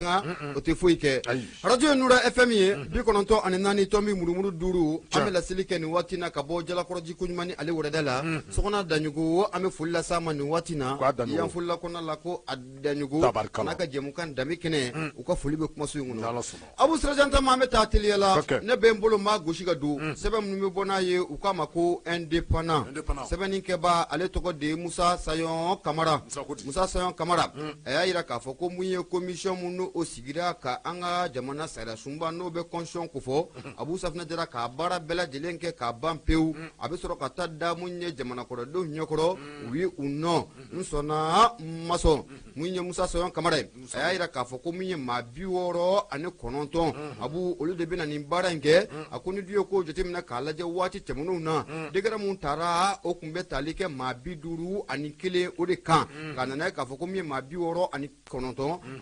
O tɛ foyi kɛ. Arajo ye Nura FM ye, 94.5. An bɛ laseli kɛ nin waati na ka bɔ Jalakɔrɔji koɲuman ni ale wɛrɛda la. Sɔgɔna Daɲogo, an bɛ foli lase a ma nin waati na. Yan folila kɔnɔna la ko a Daɲogo n'a ka jɛmukan danbe kɛnɛ, u ka foli bɛ kumaso in kɔnɔ. Abu Sirajantama, an bɛ taa teliya la. Ne bɛ n bolo maa gosi ka don sɛbɛn minnu bɛ bɔ n'a ye, u k'a ma ko Indépendant. Sɛbɛnnikɛbaa, ale tɔgɔ de ye Musa Sayɔn Kamara. Musa Sayɔn Kamara, a y'a jira k'a fɔ ko mun ye commission mun n'o sigira ka an ka jamana sariya sunba n'o bɛ constitution kofɔ, Abu Safinɛ Jara, k'a baara bɛɛ lajɛlen kɛ k'a ban pewu, a bɛ sɔrɔ ka taa da mun ye jamana kɔnɔdenw ɲɛkɔrɔ, u ye u nɔ n sɔnna n ma sɔn. Mun ye Musa Sayɔn Kamara ye, a y'a jira k'a fɔ ko min ye maa 69, Abu, olu de bɛna nin baara in kɛ. A ko ni du ye ko jateminɛ k'a lajɛ, waati tɛmɛnenw na, décret mun taara, o tun bɛ tali kɛ maa 51 o de kan. Ka nana ye k'a fɔ ko min ye maa 69,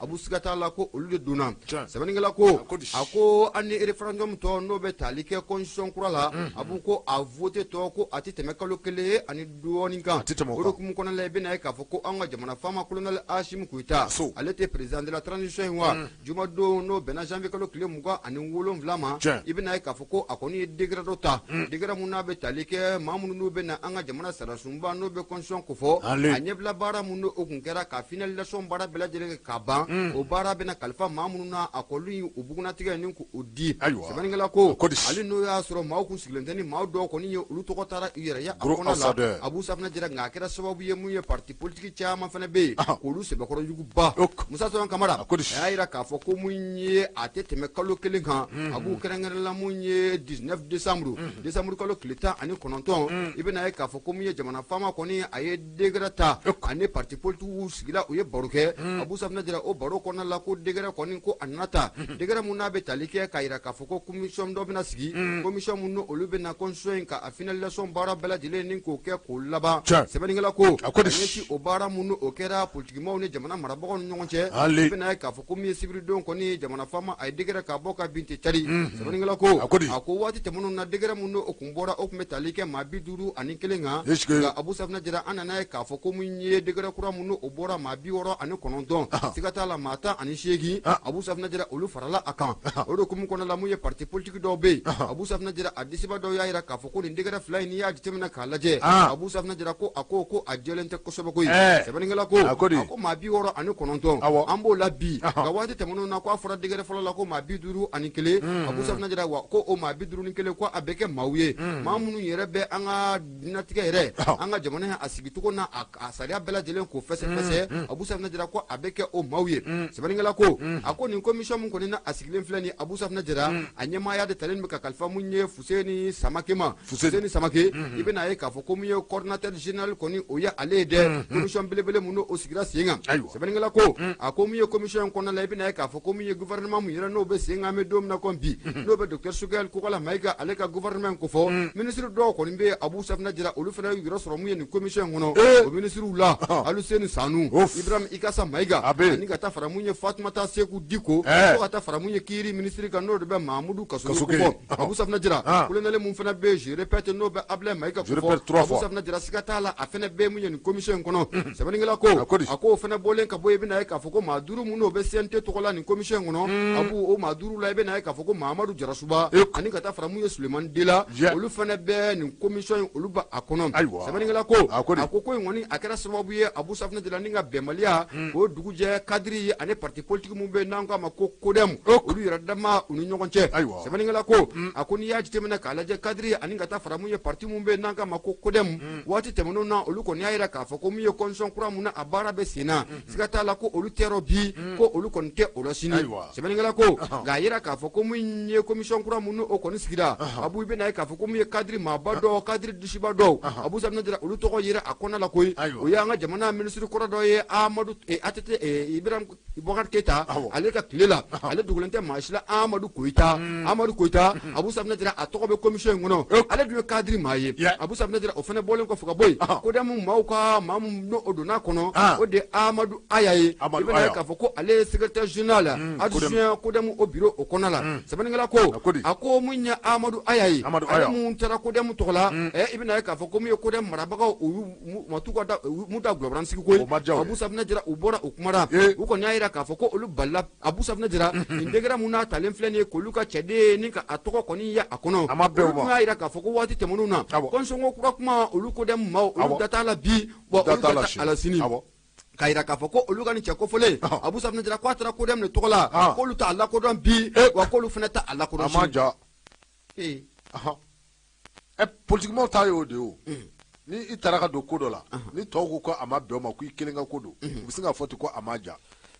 Abu, siga t'a la ko olu de donna. Sɛbɛnnikɛla ko, a ko an ni référendum tɔ n'o bɛ tali kɛ constitution kura la, Abu, ko a vote tɔ ko a tɛ tɛmɛ kalo kelen ani dɔɔnin kan. O de hukumu kɔnɔna la, i bɛna ye k'a fɔ ko an ka jamana faama colonel Asimi Goyita, ale tɛ président de la transition ye wa, jumadon n'o bɛnna janvier kalo tile 27 ma, i bɛna ye k'a fɔ ko a kɔni ye décret dɔ ta, décret mun n'a bɛ tali kɛ maa minnu n'u bɛ na an ka jamana sariya sunba n'o bɛ constitution kofɔ, a ɲɛbila baara mun n'o kun kɛra ka finalisation baara bɛɛ lajɛlen kɛ k'a ban, o baara bɛna kalifa maa minnu na, a kɔni u bugunnatigɛ ni k'o di. Sɛbɛnnikɛla ko hali n'o y'a sɔrɔ maaw kun sigilen tɛ ni maa dɔw kɔni ye, olu tɔgɔ taara u yɛrɛ ye a kɔnɔ la, Abu Safinɛ Jara, nka a kɛra sababu ye mun ye parti politique caman fana bɛ yen k'olu sɛbɛkɔrɔ yuguba. Musa Sayɔn Kamara, a y'a jira k'a fɔ ko mun ye a tɛ tɛmɛ kalo kelen kan, Abu, kɛrɛnkɛrɛnla mun ye 19 décembre, décembre kalo tile 19, i bɛna ye k'a fɔ ko mun ye jamana faama kɔni a ye décret ta, ani parti politique sigila, u ye baro kɛ. Abu Safinɛ Jara, o baro kɔnɔna la, ko décret kɔni ko a nana ta, décret mun n'a bɛ tali kɛ k'a jira k'a fɔ ko commission dɔ bɛna sigi, commission mun olu bɛna constitution in ka a finalisation baara bɛɛ lajɛlen ni k'o kɛ k'o laban. Sɛbɛnnikɛla ko ka ɲɛsin o baara mun o kɛra politikimaw ni jamana marabagaw ni ɲɔgɔn cɛ, i bɛna ye k'a fɔ ko min ye sibiridon kɔni, jamana faama a ye décret k'a bɔ ka bin ten cari. Sɛbɛnnikɛla ko, a ko waati tɛmɛnenw na, décret mun o kun bɔra, o tun bɛ tali kɛ maa 51 kan. Nka Abu Safinɛ Jara, an nana ye k'a fɔ ko mun ye décret kura mun o bɔra, maa 69, siga t'a la maa 18, Abu Safinɛ Jara, olu farala a kan. O de hukumu kɔnɔna la, mun ye parti politique dɔw bɛ yen, Abu Safinɛ Jara, a disiba dɔw y'a jira k'a fɔ ko nin décret fila in, n'i y'a jateminɛ k'a lajɛ, Abu Safinɛ Jara, ko a ko a jɛlen tɛ kosɛbɛ koyi. Sɛbɛnnikɛla ko, a ko maa 69, an b'o la bi, nka waati tɛmɛnenw na, ko a fɔra décret fɔlɔ la ko maa 51, Abu Safinɛ Jara, wa ko o maa 51, ko a bɛ kɛ maaw ye, maa minnu yɛrɛ bɛ an ka diɲɛnatigɛ yɛrɛ, an ka jamana a sigicogo n'a a sariya bɛɛ lajɛlen k'o fɛsɛfɛsɛ. Abu Safinɛ Jara ko a bɛ kɛ o maaw ye. Sɛbɛnnikɛla ko, a ko nin commission min kɔni na a sigilen filɛ nin, Abu Safinɛ Jara, a ɲɛmaaya de talen bɛ ka kalifa mun ye Fuseni Samake ma. Fuseni Samake, i bɛna ye k'a fɔ ko mun ye coordinateur général kɔni, o ye ale ye dɛ, commission belebele mun o sigira sen kan. Sɛbɛnnikɛla ko, a ko mun ye commission in kɔnɔna la, i bɛna ye k'a fɔ ko mun ye gouvernement mun yɛrɛ n'o bɛ sen kan, an bɛ don min na komi bi, n'o bɛ docteur Choguel Kokala Mayiga ale ka gouvernement in kofɔ, ministre dɔw kɔni bɛ yen, Abu Safinɛ Jara, olu fana y'u yɛrɛ sɔrɔ mun ye nin commission in kɔnɔ. O ministres la, Aluseni Sanu, Ibrahim Ikasa Mayiga, ani ka taa fara mun ye Fatumata Seku Diko, fo ka taa fara mun ye kiiri ministre kan, n'o de bɛ Mahamudu Kasoge kofɔ. Abu Safinɛ Jara, colonel mun fana bɛ yen, je répète, n'o bɛ Ablaye Mayiga kofɔ, Abu Safinɛ Jara, siga t'a la a fana bɛ mun ye nin commission in kɔnɔ. Sɛbɛnnikɛla ko, a ko o fana bɔlen ka bɔ yen, i bɛna ye k'a fɔ ko maa duuru minnu bɛ CNT tɔgɔ la nin commission in kɔnɔ, Abu, o maa duuru la, i bɛna ye k'a fɔ ko Mahamadu Jarasuba ani ka taa fara mun ye Sulemani Dela, olu fana bɛ nin commission in, olu bɛ a kɔnɔ. Sɛbɛnnikɛla ko, a ko in kɔni a kɛra sababu ye, Abu Safinɛ Jara, ni ka bɛnbaliya o dugujɛ cadre ani parti politique mun bɛ n'an k'a ma ko CODEM, olu yɛrɛ dama u ni ɲɔgɔn cɛ. Sɛbɛnnikɛla ko, a ko n'i y'a jateminɛ k'a lajɛ, cadre ani ka taa fara mun ye parti mun bɛ n'an k'a ma ko CODEM, waati tɛmɛnenw na, olu kɔni y'a jira k'a fɔ ko mun ye constitution kura mun na a baara bɛ sen na, siga t'a la ko olu tɛ bi, ko olu kɔni tɛ o la sini. Sɛbɛnnikɛla ko, nka a jira k'a fɔ ko mun ye commission kura mun o kɔni sigira, Abu, i bɛna ye k'a fɔ ko mun ye cadre maaba dɔw, cadre disiba dɔw, Abu Safinɛ Jara, olu tɔgɔ yera a kɔnɔna la koyi. O y'an ka jamana minisiri kɔrɔ dɔ ye, Amadu ATT, Ibrahim Boubacar Keita, ale ka tile la, ale dogolen tɛ maa si la, Amadu Koyita. Amadu Koyita, Abu Safinɛ Jara, a tɔgɔ bɛ commission in kɔnɔ, ale dun ye cadre maa ye. Abu Safinɛ Jara, o fana bɔlen kɔfɛ ka bɔ yen, CODEM maaw ka maa min n'o donna kɔnɔ, o de ye Amadu Aya ye. I bɛna ye k'a fɔ ko ale ye secrétaire général adjoint CODEM o bureau o kɔnɔna la. Sɛbɛnnikɛla ko, a ko mun ye Amadu Aya ye, ale mun taara CODEM tɔgɔ la, i bɛna ye k'a fɔ ko mun ye CODEM marabagaw, u ma t'u ka da mu da gulɔbran sigi koyi. Abu Safinɛ Jara, u bɔra, u kumara, u kɔni y'a jira k'a fɔ ko ko olu balila Abu Safunɛ Jara nin décret mun n'a talen filɛ nin ye k'olu ka cɛden ni ka a tɔgɔ kɔni ye a kɔnɔ. A ma bɛn o ma. Olu y'a jira k'a fɔ ko waati tɛmɛnenw na constitution ko kura kuma olu CODEM maaw olu da t'a la bi, wa olu da t'a la sini. K'a jira k'a fɔ ko olu ka nin cɛ kofɔlen Abu Safunɛ Jara k'a taara CODEM de tɔgɔ la, k'olu t'a lakodɔn bi, wa k'olu fana t'a lakodɔn sini. A ma ja. Politiquement ta y'o de ye o. Ni i taara ka don ko dɔ la, ni tɔw ko a ma bɛn o ma, ko i kelen ka ko don, u bɛ se k'a fɔ ten ko a ma ja.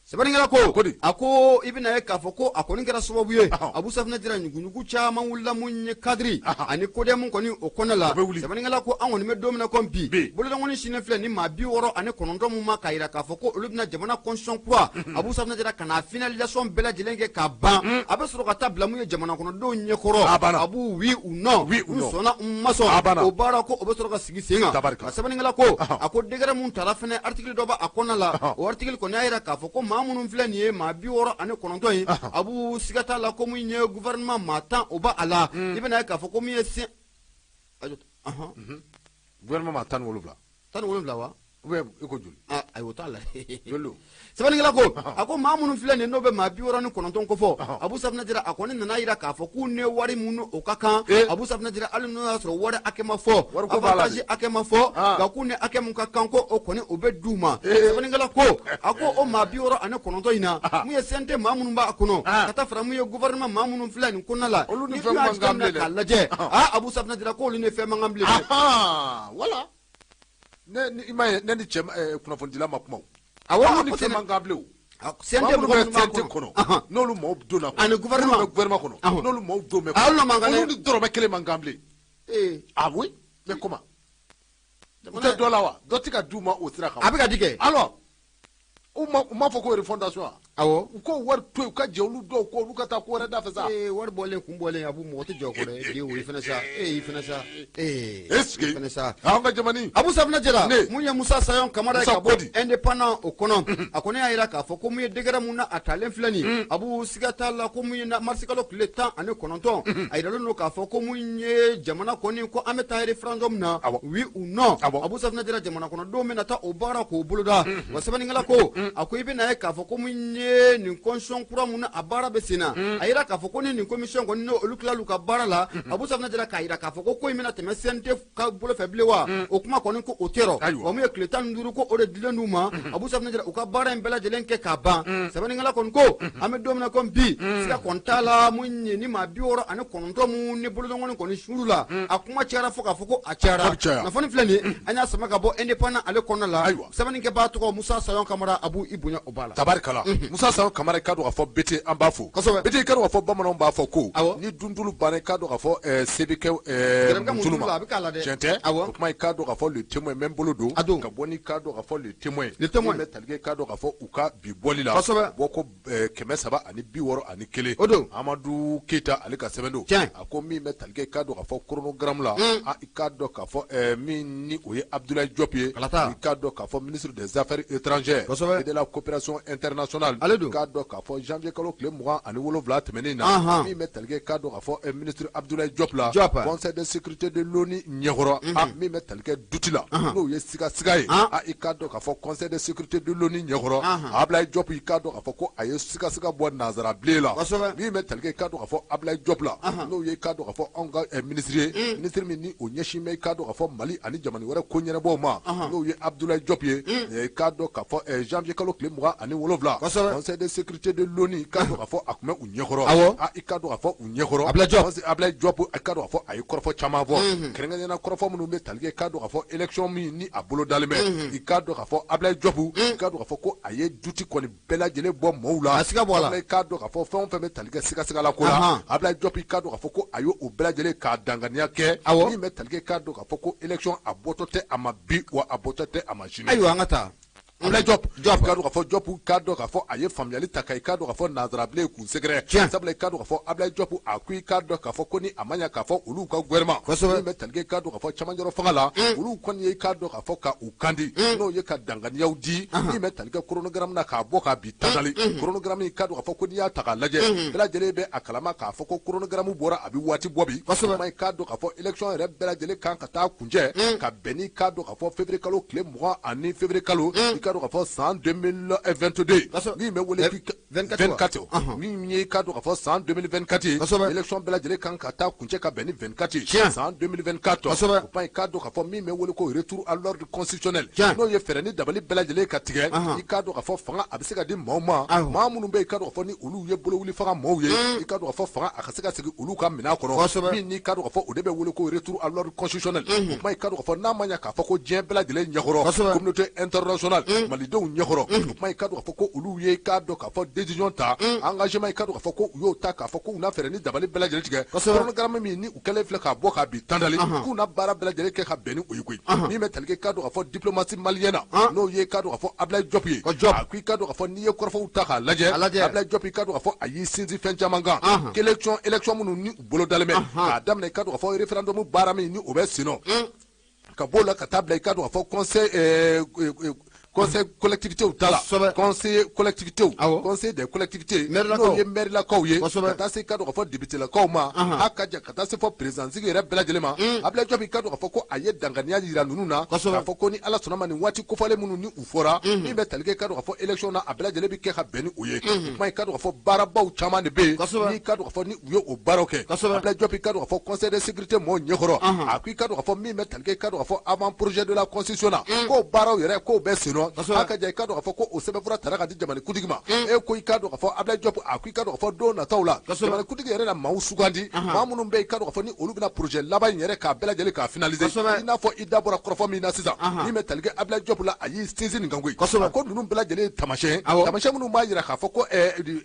Sɛbɛnnikɛla ko a ko i bɛna ye k'a fɔ ko a kɔni kɛra sababu ye Abu Safunɛ Jara ɲuguɲugu caman wulila mun ye cadre ani CODEM kɔni o kɔnɔna la. Sɛbɛnnikɛla ko an kɔni bɛ don min na komi bi, bolodengɔnni sinnen filɛ ni maa 69 mun ma k'a jira k'a fɔ ko olu bɛna jamana constitution kura Abu Safunɛ Jara ka na finalisation bɛɛ lajɛlen kɛ k'a ban, a bɛ sɔrɔ ka taa bila mun ye jamana kɔnɔdenw ɲɛkɔrɔ. Abu oui ou non, n sɔnna n ma sɔn, o baara ko o bɛ sɔrɔ ka sigi sen kan. Sɛbɛnnikɛla ko a ko décret mun tara fɛnɛ article dɔ b'a kɔnɔna la, o article kɔni y'a jira k'a fɔ ko maa minnu filɛ nin ye maa 69 ye, Abu siga t'a la ko mun ye gouvernement maa 10 o b'a la. I bɛna ye k'a fɔ ko mun ye sen gouvernement maa 17. 17 wa? Ou bien i ko joli? Ayi, o t'a la. Sɛbɛnnikɛla ko a ko maa minnu filɛ nin n'o bɛ maa 69 kofɔ, Abu Safunɛ Jara a kɔni nana jira k'a fɔ k'u ni wari minnu o ka kan, Abu Safunɛ Jara hali n'o y'a sɔrɔ wari hakɛ ma fɔ, avantage hakɛ ma fɔ, nka k'u ni hakɛ mun ka kan ko o kɔni o bɛ d'u ma. Sɛbɛnnikɛla ko a ko o maa 69 in na, mun ye CNT maa minnu b'a kɔnɔ, ka taa fara mun ye gouvernement maa minnu filɛ nin kɔnɔna la, olu ni fɛn man kan bilen dɛ. K'a lajɛ, Abu Safunɛ Jara k'olu ni fɛn man kan bilen dɛ. Voilà. Ne i m'a ye ne ni cɛ kunnafonidila ma kuma o. Awɔ, ni fɛn man kan bilen o. CNT mɔgɔ minnu b'a kɔnɔ, n'olu maaw donna ani gouvernement bɛ gouvernement kɔnɔ, n'olu maaw don bɛ kɔnɔ, olu ni dɔrɔmɛ kelen man kan bilen. Ah oui, mais comment? U tɛ dɔ la wa? Dɔ tɛ ka d'u ma o sira kan. A bɛ ka di kɛ. Alors, u m'a fɔ ko refondation wa? Awɔ. U k'o wari to yen, u ka jɛ olu dɔw kɔ, olu ka taa ko wɛrɛ da fɛ sa. Wari bɔlen kun bɔlen, Abu mɔgɔ tɛ jɔ o kɔ dɛ. Den o i fana sa, i fana sa. Est-ce que i fana sa. An ka jamana. Abu Safunɛ Jara, mun ye Musa Sayɔn Kamara ye ka bɔ indépendant o kɔnɔ, a kɔni y'a jira k'a fɔ ko mun ye décret mun na a talen filɛ nin, Abu siga t'a la ko mun ye marisikalo tile 19, a yiralen don k'a fɔ ko mun ye jamana kɔni ko an bɛ taa référendum na, oui ou non. Abu Safunɛ Jara jamana kɔnɔdenw bɛna taa o baara k'o boloda. Wa sɛbɛnnikɛla ko a ko i bɛna ye k'a fɔ ko mun ye nin constitution kura mun na a baara bɛ sen na, a yira k'a fɔ ko ni nin commission kɔni n'olu tilal'u ka baara la, Abu Safunɛ Jara k'a yira k'a fɔ ko ko in bɛna tɛmɛ CNT ka bolo fɛ bilen wa, o kuma kɔni ko o tɛ rɔ. Wa mun ye tile 15 ko o de dilen d'u ma, Abu Safunɛ Jara u ka baara in bɛɛ lajɛlen kɛ k'a ban. Sɛbɛnnikɛla kɔni ko an bɛ don min na komi bi, siga kɔni t'a la mun ye ni maa 69 mun ni bolodengɔnni kɔni suru la, a kuma cayara fo k'a fɔ ko a cayara. Kunnafoni filɛ nin ye, an y'a sama ka bɔ indépendant ale kɔnɔna la. Sɛbɛnnikɛbaa tɔgɔ Musa Sayɔn Kamara, Abu i bonya o b'a la. Tabarikala. Musa Sayɔn Kamara, i ka dɔn k'a fɔ BT an b'a fo. Kosɛbɛ. BT i ka dɔn k'a fɔ bamananw b'a fɔ ko ni duntulu banna, i ka dɔn k'a fɔ se bɛ kɛ muntulu ma. A bɛ k'a la dɛ. Tiɲɛ tɛ? O kuma i ka dɔn k'a fɔ le témoin n bɛ n bolo don. Ka bɔ n'i ka dɔn k'a fɔ le témoin. Le témoin. Min bɛ tali kɛ i ka dɔn k'a fɔ u ka bi bɔli la. Kosɛbɛ. Bɔ ko 361. O don. Amadu Keyita ale ka sɛbɛn don. Tiɲɛ. A ko min bɛ tali kɛ i ka dɔn k'a fɔ chronogramme la. I ka dɔn k'a fɔ min ni o ye Abdoulaye Diop ye. Kalata. I ka dɔn k'a fɔ ministre des affaires étrangères. Kosɛbɛ. Et de la coopération internationale. Ale don. I ka dɔn k'a fɔ janvier kalo tile 27 tɛmɛnen na. Min bɛ tali kɛ i ka dɔn k'a fɔ ministre Abdoulaye Diop la. Diop. Conseil de sécurité de l'ONU ɲɛkɔrɔ. Min bɛ tali kɛ duti la. N'o ye siga siga ye. I ka dɔn k'a fɔ conseil de sécurité de l'ONU ɲɛkɔrɔ. Abdoulaye Diop i ka dɔn k'a fɔ ko a ye siga siga bɔ nanzara bilen la. Min bɛ tali kɛ i ka dɔn k'a fɔ Abdoulaye Diop la. N'o ye i ka dɔn k'a fɔ anw ka ministre ye. Ministre min ni o ɲɛsin bɛ i ka dɔn k'a fɔ Mali ani jamana wɛrɛ ko ɲɛnabɔw ma. N'o ye Abdoulaye Diop ye. I ka dɔn k'a fɔ janvier kalo tile 27. Conseil de sécurité de l'ONU i ka dɔn k'a fɔ a tun bɛ u ɲɛkɔrɔ. I ka dɔn k'a fɔ u ɲɛkɔrɔ. Abdoulaye Diop i ka dɔn k'a fɔ a ye kɔrɔfɔ caman fɔ. Kɛrɛnkɛrɛnnenya kɔrɔfɔ minnu bɛ tali kɛ i ka dɔn k'a fɔ élection min ni a bolo dalen bɛ. I ka dɔn k'a fɔ Abdoulaye Diop i ka dɔn k'a fɔ ko a ye duti kɔni bɛɛ lajɛlen bɔ maaw la. A siga bɔ a la. I ka dɔn k'a fɔ fɛn o fɛn bɛ tali kɛ siga siga la ko la. Abdoulaye Diop i ka dɔn k'a fɔ ko a ye o bɛɛ lajɛlen k'a danganiya kɛ. Min bɛ tali kɛ i ka dɔn k'a fɔ ko élection a bɔtɔ tɛ a ma bi wa a bɔtɔ tɛ a ma sini. Ayiwa an ka taa. Abdoulaye Diop i ka dɔn k'a fɔ Diop i ka dɔn k'a fɔ a ye faamuyali ta i ka dɔn k'a fɔ nanzarabilen kun sɛgɛrɛ. Sabula i ka dɔn k'a fɔ Abdoulaye Diop a ko i ka dɔn k'a fɔ ko ni a ma ɲɛ k'a fɔ olu ka gouvernement. Min bɛ tali kɛ i ka dɔn k'a fɔ camancɛrɔ fanga la. Olu kɔni ye i ka dɔn k'a fɔ ka u kandi. N'o ye ka danganiyaw di. Min bɛ tali kɛ chronogramme na k'a bɔ k'a bi tatali. Chronogramme i ka dɔn k'a fɔ ko n'i y'a ta k'a lajɛ. Bɛɛ lajɛlen bɛ a kalama k'a fɔ ko chronogramme bɔra a bɛ waati bɔ bi. I ka dɔn k'a fɔ élection yɛrɛ bɛɛ lajɛlen kan ka taa kuncɛ. Ka bɛn n'i ka dɔn k'a fɔ février kalo tile 20 ani février kalo. I k'a dɔn k'a fɔ san 2022 min bɛ wele 24 min ye i k'a dɔn k'a fɔ san 2024 ye élection bɛɛ lajɛlen kan ka taa kuncɛ ka bɛn ni 24 ye san 2024 o kuma i k'a dɔn k'a fɔ min bɛ wele ko retour à l'ordre constitutionnel n'o ye fɛɛrɛ ni dabali bɛɛ lajɛlen ka tigɛ i k'a dɔn k'a fɔ fanga a bɛ se ka di maaw ma maa minnu bɛ i k'a dɔn k'a fɔ ni olu ye bolowuli fanga maaw ye i k'a dɔn k'a fɔ fanga a ka se ka segin olu ka minɛn kɔnɔ min n'i k'a dɔn k'a fɔ o de bɛ wele ko retour à l'ordre constitutionnel o kuma i k'a dɔn k'a fɔ n'a ma ɲɛ k'a fɔ ko diɲɛ bɛɛ lajɛlen ɲɛkɔrɔ communauté internationale malidenw ɲɛkɔrɔ o kuma i k'a dɔn k'a fɔ ko olu ye i k'a dɔn k'a fɔ décision ta engagement i k'a dɔn k'a fɔ ko u y'o ta k'a fɔ k'u na fɛɛrɛ ni dabali bɛɛ lajɛlen tigɛ chronogramme min ni u kɛlen filɛ k'a bɔ k'a bi tandali k'u na baara bɛɛ lajɛlen kɛ ka bɛn ni o ye koyi min bɛ tali kɛ i k'a dɔn k'a fɔ diplomatie malienne na n'o ye i k'a dɔn k'a fɔ Ablaye Diop ye a ko i k'a dɔn k'a fɔ n'i ye kɔrɔfɔw ta k'a lajɛ Ablaye Diop i k'a dɔn k'a fɔ a y'i sinsin fɛn caman kan élection élection minnu ni u bolodalen bɛ k'a daminɛ i k'a dɔn k'a fɔ référendum baara min ni o bɛ sen nɔ ka b'o la ka taa bila i k'a dɔn k'a fɔ conseil collectivité ta la conseil collectivité conseil des collectivités n'o ye mairilakaw ye ka taa se i k'a dɔn k'a fɔ députelakaw ma a ka jan ka taa se fɔ président sigi yɛrɛ bɛɛ lajɛlen ma Ablaye Diop i k'a dɔn k'a fɔ ko a ye danganiya jira ninnu na k'a fɔ ko ni Ala sɔnna ma nin waati kofɔlen minnu ni u fɔra min bɛ tali kɛ i k'a dɔn k'a fɔ élection na a bɛɛ lajɛlen bɛ kɛ ka bɛn ni o ye o kuma i k'a dɔn k'a fɔ baarabaw caman de bɛ yen n'i k'a dɔn k'a fɔ ni u ye o baaraw kɛ Ablaye Diop i k'a dɔn k'a fɔ conseil de sécurité mɔɔw ɲɛkɔrɔ a ko i k'a dɔn k'a fɔ min bɛ tali kɛ i k'a dɔn k'a fɔ avant projet de la constitution na k'o baaraw yɛrɛ k'o bɛ sen nɔ a ka jan i k'a dɔn k'a fɔ ko o sɛbɛnfura tara ka di jamanakuntigi ma e ko i k'a dɔn k'a fɔ Ablaye Diop a ko i k'a dɔn k'a fɔ don nataw la jamanakuntigi yɛrɛ na maaw sugandi maa minnu bɛ yen i k'a dɔn k'a fɔ ni olu bɛna projet laban in yɛrɛ k'a bɛɛ lajɛlen k'a finaliser i n'a fɔ i da bɔra kɔrɔfɔ min na sisan min bɛ tali kɛ Ablaye Diop la a y'i sinsin nin kan koyi a ko ninnu bɛɛ lajɛlen ye taamasiyɛn taamasiyɛn minnu b'a jira k'a fɔ ko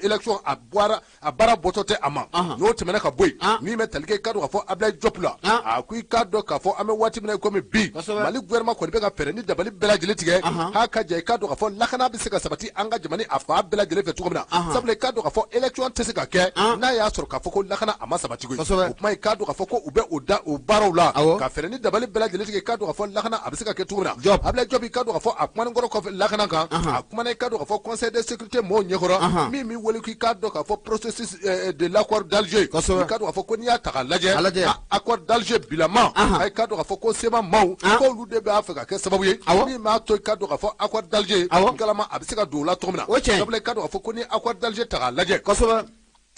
élection a bɔra a baara bɔtɔ tɛ a ma n'o tɛmɛna ka bɔ yen min bɛ tali kɛ i k'a dɔn k'a fɔ Ablaye Diop la a ko i k'a dɔn k'a fɔ an bɛ waati min na i komi bi Mali gouvernement kɔni bɛ ka fɛɛrɛ ni dabali bɛɛ lajɛlen tigɛ k'a ka jɛ i k'a dɔn k'a fɔ lakana bɛ se ka sabati an ka jamana a fan bɛɛ lajɛlen fɛ cogo min na sabula i k'a dɔn k'a fɔ élection tɛ se ka kɛ n'a y'a sɔrɔ k'a fɔ ko lakana a ma sabati koyi o kuma i k'a dɔn k'a fɔ ko u bɛ o da o baaraw la ka fɛɛrɛ ni dabali bɛɛ lajɛlen tigɛ i k'a dɔn k'a fɔ lakana a bɛ se ka kɛ cogo min na Ablaye Diop i k'a dɔn k'a fɔ a kumanen kɔrɔ kɔfɛ lakana kan a kumana i k'a dɔn k'a fɔ conseil de sécurité mɔɔw ɲɛkɔrɔ min bɛ wele k'i k'a dɔn k'a fɔ processus de l'accord d'Alger i k'a dɔn k'a fɔ ko n'i y'a ta k'a lajɛ accord d'Alger bilama i k'a dɔn k'a fɔ ko CMA maaw k'olu de b'a fɛ ka kɛ sababu ye min b'a to i k'a dɔn k'a fɔ accord d'Alger galama a bɛ se ka don o la cogo min na sabula i k'a dɔn k'a fɔ ko ni accord d'Alger ta k'a lajɛ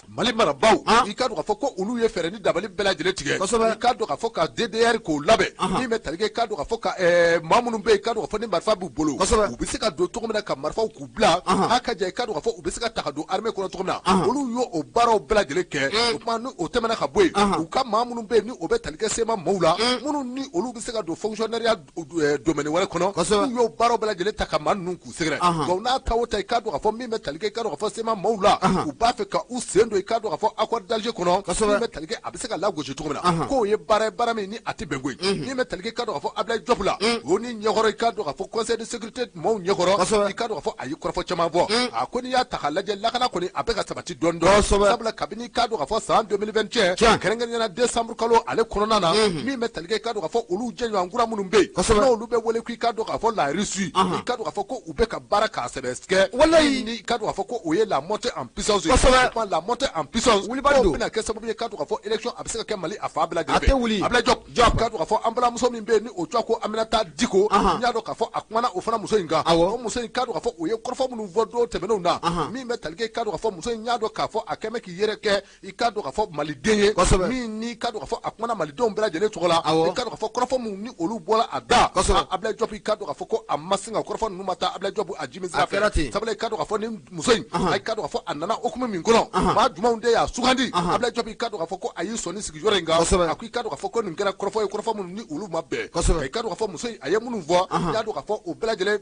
Mali marabaaw i k'a dɔn k'a fɔ ko olu ye fɛɛrɛ ni dabali bɛɛ lajɛlen tigɛ i k'a dɔn k'a fɔ ka DDR k'o labɛn min bɛ tali kɛ i k'a dɔn k'a fɔ ka maa minnu bɛ yen i k'a dɔn k'a fɔ ni marifa b'u bolo u bɛ se ka don cogo min na ka marifaw k'u bila a ka jɛ i k'a dɔn k'a fɔ u bɛ se ka ta ka don armée kɔnɔ cogo min na olu y'o baaraw bɛɛ lajɛlen kɛ o tuma ni o tɛmɛna ka bɔ yen u ka maa minnu bɛ yen ni o bɛ tali kɛ CMA maaw la minnu ni olu bɛ se ka don fonctionnaire domaine wɛrɛ kɔnɔ u y'o baaraw bɛɛ lajɛlen ta ka maa ninnu k'u sɛgɛrɛ donc n'a ta o ta i k'a dɔn k'a fɔ min bɛ tali kɛ i k'a dɔn k'a fɔ CMA maaw la u b'a fɛ ka u sen don i k'a dɔn k'a fɔ accord d'Alger kɔnɔ min bɛ tali kɛ a bɛ se ka lagosi cogo min na k'o ye baara ye baara min ni a tɛ bɛn koyi min bɛ tali kɛ i k'a dɔn k'a fɔ Ablaye Diop la o ni ɲɛkɔrɔ i k'a dɔn k'a fɔ conseil de sécurité maaw ɲɛkɔrɔ i k'a dɔn k'a fɔ a ye kɔrɔfɔ caman fɔ a ko n'i y'a ta k'a lajɛ lakana kɔni a bɛ ka sabati dɔɔni dɔɔni sabula kabini i k'a dɔn k'a fɔ san 2021 kɛrɛnkɛrɛnnenya la décembre kalo ale kɔnɔna na min bɛ tali kɛ i k'a dɔn k'a fɔ olu jɛɲɔgɔn kura minnu bɛ yen n'olu bɛ wele k'i k'a dɔn k'a fɔ la Russie i k'a dɔn k'a fɔ ko u bɛ ka baara k'a sɛbɛ kɛ walayi ni i k'a dɔn k'a fɔ ko o ye la montée en puissance ye kosɛbɛ la montée en puissance wulibali don bɛna kɛ sababu ye k'a dɔn k'a fɔ élection a bɛ se ka kɛ Mali a fan bɛɛ lajɛlen fɛ a tɛ wuli Ablaye Diop k'a dɔn k'a fɔ an balimamuso min bɛ yen ni o tɔgɔ ko Aminata Diko n y'a dɔn k'a fɔ a kumana o fana muso in kan o muso in k'a dɔn k'a fɔ o ye kɔrɔfɔ minnu fɔ don tɛmɛnenw na min bɛ tali kɛ k'a dɔn k'a fɔ muso in y'a dɔn k'a fɔ a kɛn bɛ k'i yɛrɛ kɛ i k'a dɔn k'a fɔ maliden ye min n'i k'a dɔn k'a fɔ a kumana malidenw bɛɛ lajɛlen tɔgɔ la i k'a dɔn k'a fɔ kɔrɔfɔ minnu ni olu bɔra a da Ablaye Diop i k'a dɔn k'a fɔ ko a ma sin ka kɔrɔfɔ ninnu ma taa Ablaye Diop a ji min sira fɛ sabula i k'a dɔn k'a fɔ ni muso in i k'a dɔn k'a fɔ a nana hukumu min kɔnɔ maa jumɛnw de y'a sugandi Ablaye Diop i k'a dɔn k'a fɔ ko a y'i sɔnni sigi yɔrɔ in kan a ko i k'a dɔn k'a fɔ ko nin kɛra kɔrɔfɔ ye kɔrɔfɔ minnu ni olu ma bɛn i k'a dɔn k'a fɔ muso in a ye minnu fɔ i y'a dɔn k'a fɔ o bɛɛ lajɛlen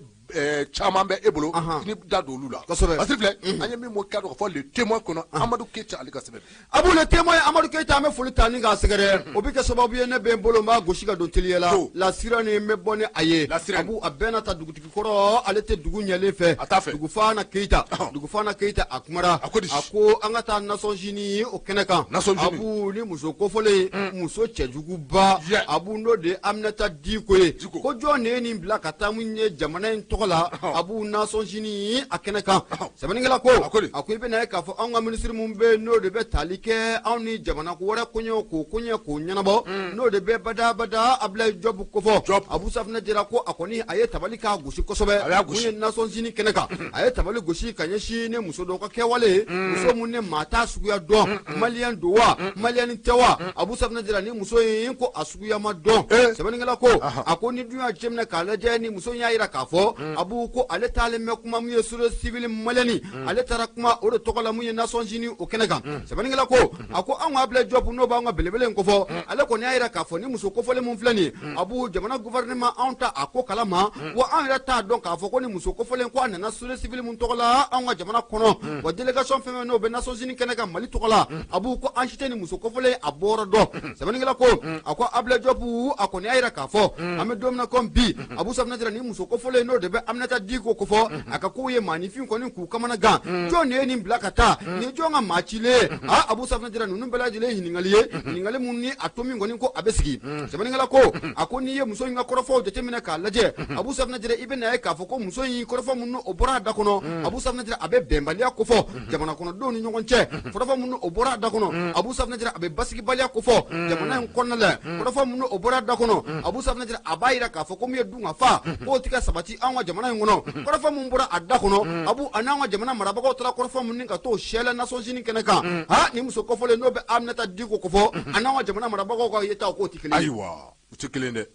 caman bɛ e bolo i ni da don olu la parce filɛ an ye min bɔ k'a dɔn k'a fɔ Le Témoin kɔnɔ Amadu Keyita ale ka sɛbɛn Abu Le Témoin Amadu Keyita an bɛ foli ta ni k'a sɛgɛrɛ o bɛ kɛ sababu ye ne bɛ n bolo n b'a gosi ka don teliya la La Sirène n bɛ bɔ ni a ye Abu a bɛɛ n'a ta dugutigi kɔrɔ ale tɛ dugu ɲɛlen fɛ a t'a fɛ Dugufana Keyita Dugufana Keyita a kumara a ko an ka taa Nations Unies o kɛnɛ kan. Abu ni muso kofɔlen, muso cɛjuguba, Abu n'o de ye Aminata Diko ye, ko jɔn de ye nin bila ka taa mun ye jamana in tɔgɔ la Abu Nations Unies a kɛnɛ kan? Sɛbɛnnikɛla ko, a ko i bɛna ye k'a fɔ anw ka minisiri mun bɛ yen, n'o de bɛ tali kɛ anw ni jamana ko wɛrɛ koɲɛw k'o koɲɛ k'o ɲɛnabɔ, n'o de bɛ badabada Abdoulaye Diop kofɔ. Abu Safunɛ Jara ko a kɔni a ye tabali k'a gosi kosɛbɛ mun ye Nations Unies kɛnɛ kan. A ye tabali gosi ka ɲɛsin ne muso dɔw ka kɛwale ye, muso mun ne maa t'a suguya dɔn, maliyɛn don wa, maliyɛn tɛ wa? Abu Safunɛ Jara, ni muso in ko a suguya ma dɔn. Sɛbɛnnikɛla ko, a ko ni dun y'a jateminɛ k'a lajɛ, ni muso in y'a jira k'a fɔ Abu ko ale taalen bɛ kuma mun ye société civile malienne, ale taara kuma o de tɔgɔ la mun ye Nations Unies o kɛnɛ kan. Sɛbɛnnikɛla ko, a ko anw ka Abdoulaye Diop, n'o b'an ka belebele in kofɔ, ale kɔni y'a jira k'a fɔ ni muso kofɔlen mun filɛ nin ye, Abu, jamana gouvernement anw ta a ko kalama wa, anw yɛrɛ t'a dɔn k'a fɔ ko ni muso kofɔlen ko a nana société civile mun tɔgɔ la anw ka jamana kɔnɔ wa, délégation fɛn fɛn n'o bɛ Nations Unies kɛnɛ kan Mali tɔgɔ la, Abu ko an si tɛ ni muso kofɔlen a bɔra dɔn. Sɛbɛnnikɛla ko, a ko Abdoulaye Diop a kɔni y'a jira k'a fɔ an bɛ don min na komi bi, Abu Safunɛ Jara, ni muso kofɔlen n'o de bɛ Aminata Diko kofɔ, a ka kow ye maaninfin kɔni k'u kamana gan. Jɔn de ye nin bila ka taa? Nin jɔn ka maa cilen ye? Aa, Abu Safunɛ Jara, ninnu bɛɛ lajɛlen ye ɲininkali ye, ɲininkali mun ni a to min kɔni ko a bɛ sigi. Sɛbɛnnikɛla ko, a ko n'i ye muso in ka kɔrɔfɔw jateminɛ k'a lajɛ, Abu Safunɛ Jara, i bɛna ye k'a fɔ ko muso in kɔrɔfɔ minnu o bɔra a da kɔnɔ, Abu Safunɛ Jara, a bɛ bɛnbaliya kofɔ jamana kɔnɔdenw ni ɲɔgɔn cɛ. Kɔrɔfɔ minnu o bɔra a da kɔnɔ, Abu Safunɛ Jara, a bɛ basigibaliya kofɔ jamana in kɔnɔna la. Kɔrɔfɔ minnu o bɔra a da kɔnɔ, Abu Safunɛ Jara, a b'a jira k'a fɔ ko min ye dun ka fa k'o tɛ ka sabati anw ka jamana in kɔnɔ. Kɔrɔfɔ mun bɔra a da kɔnɔ, Abu, a n'an ka jamana marabagaw taara kɔrɔfɔ mun ka t'o sɛlɛ Nations Unies kɛnɛ kan, ha, ni muso kɔfɔlen n'o bɛ Aminata Diko kofɔ, a n'an ka jamana marabagaw ka yetaw k'o tɛ kelen ye. Ayiwa, u tɛ kelen dɛ.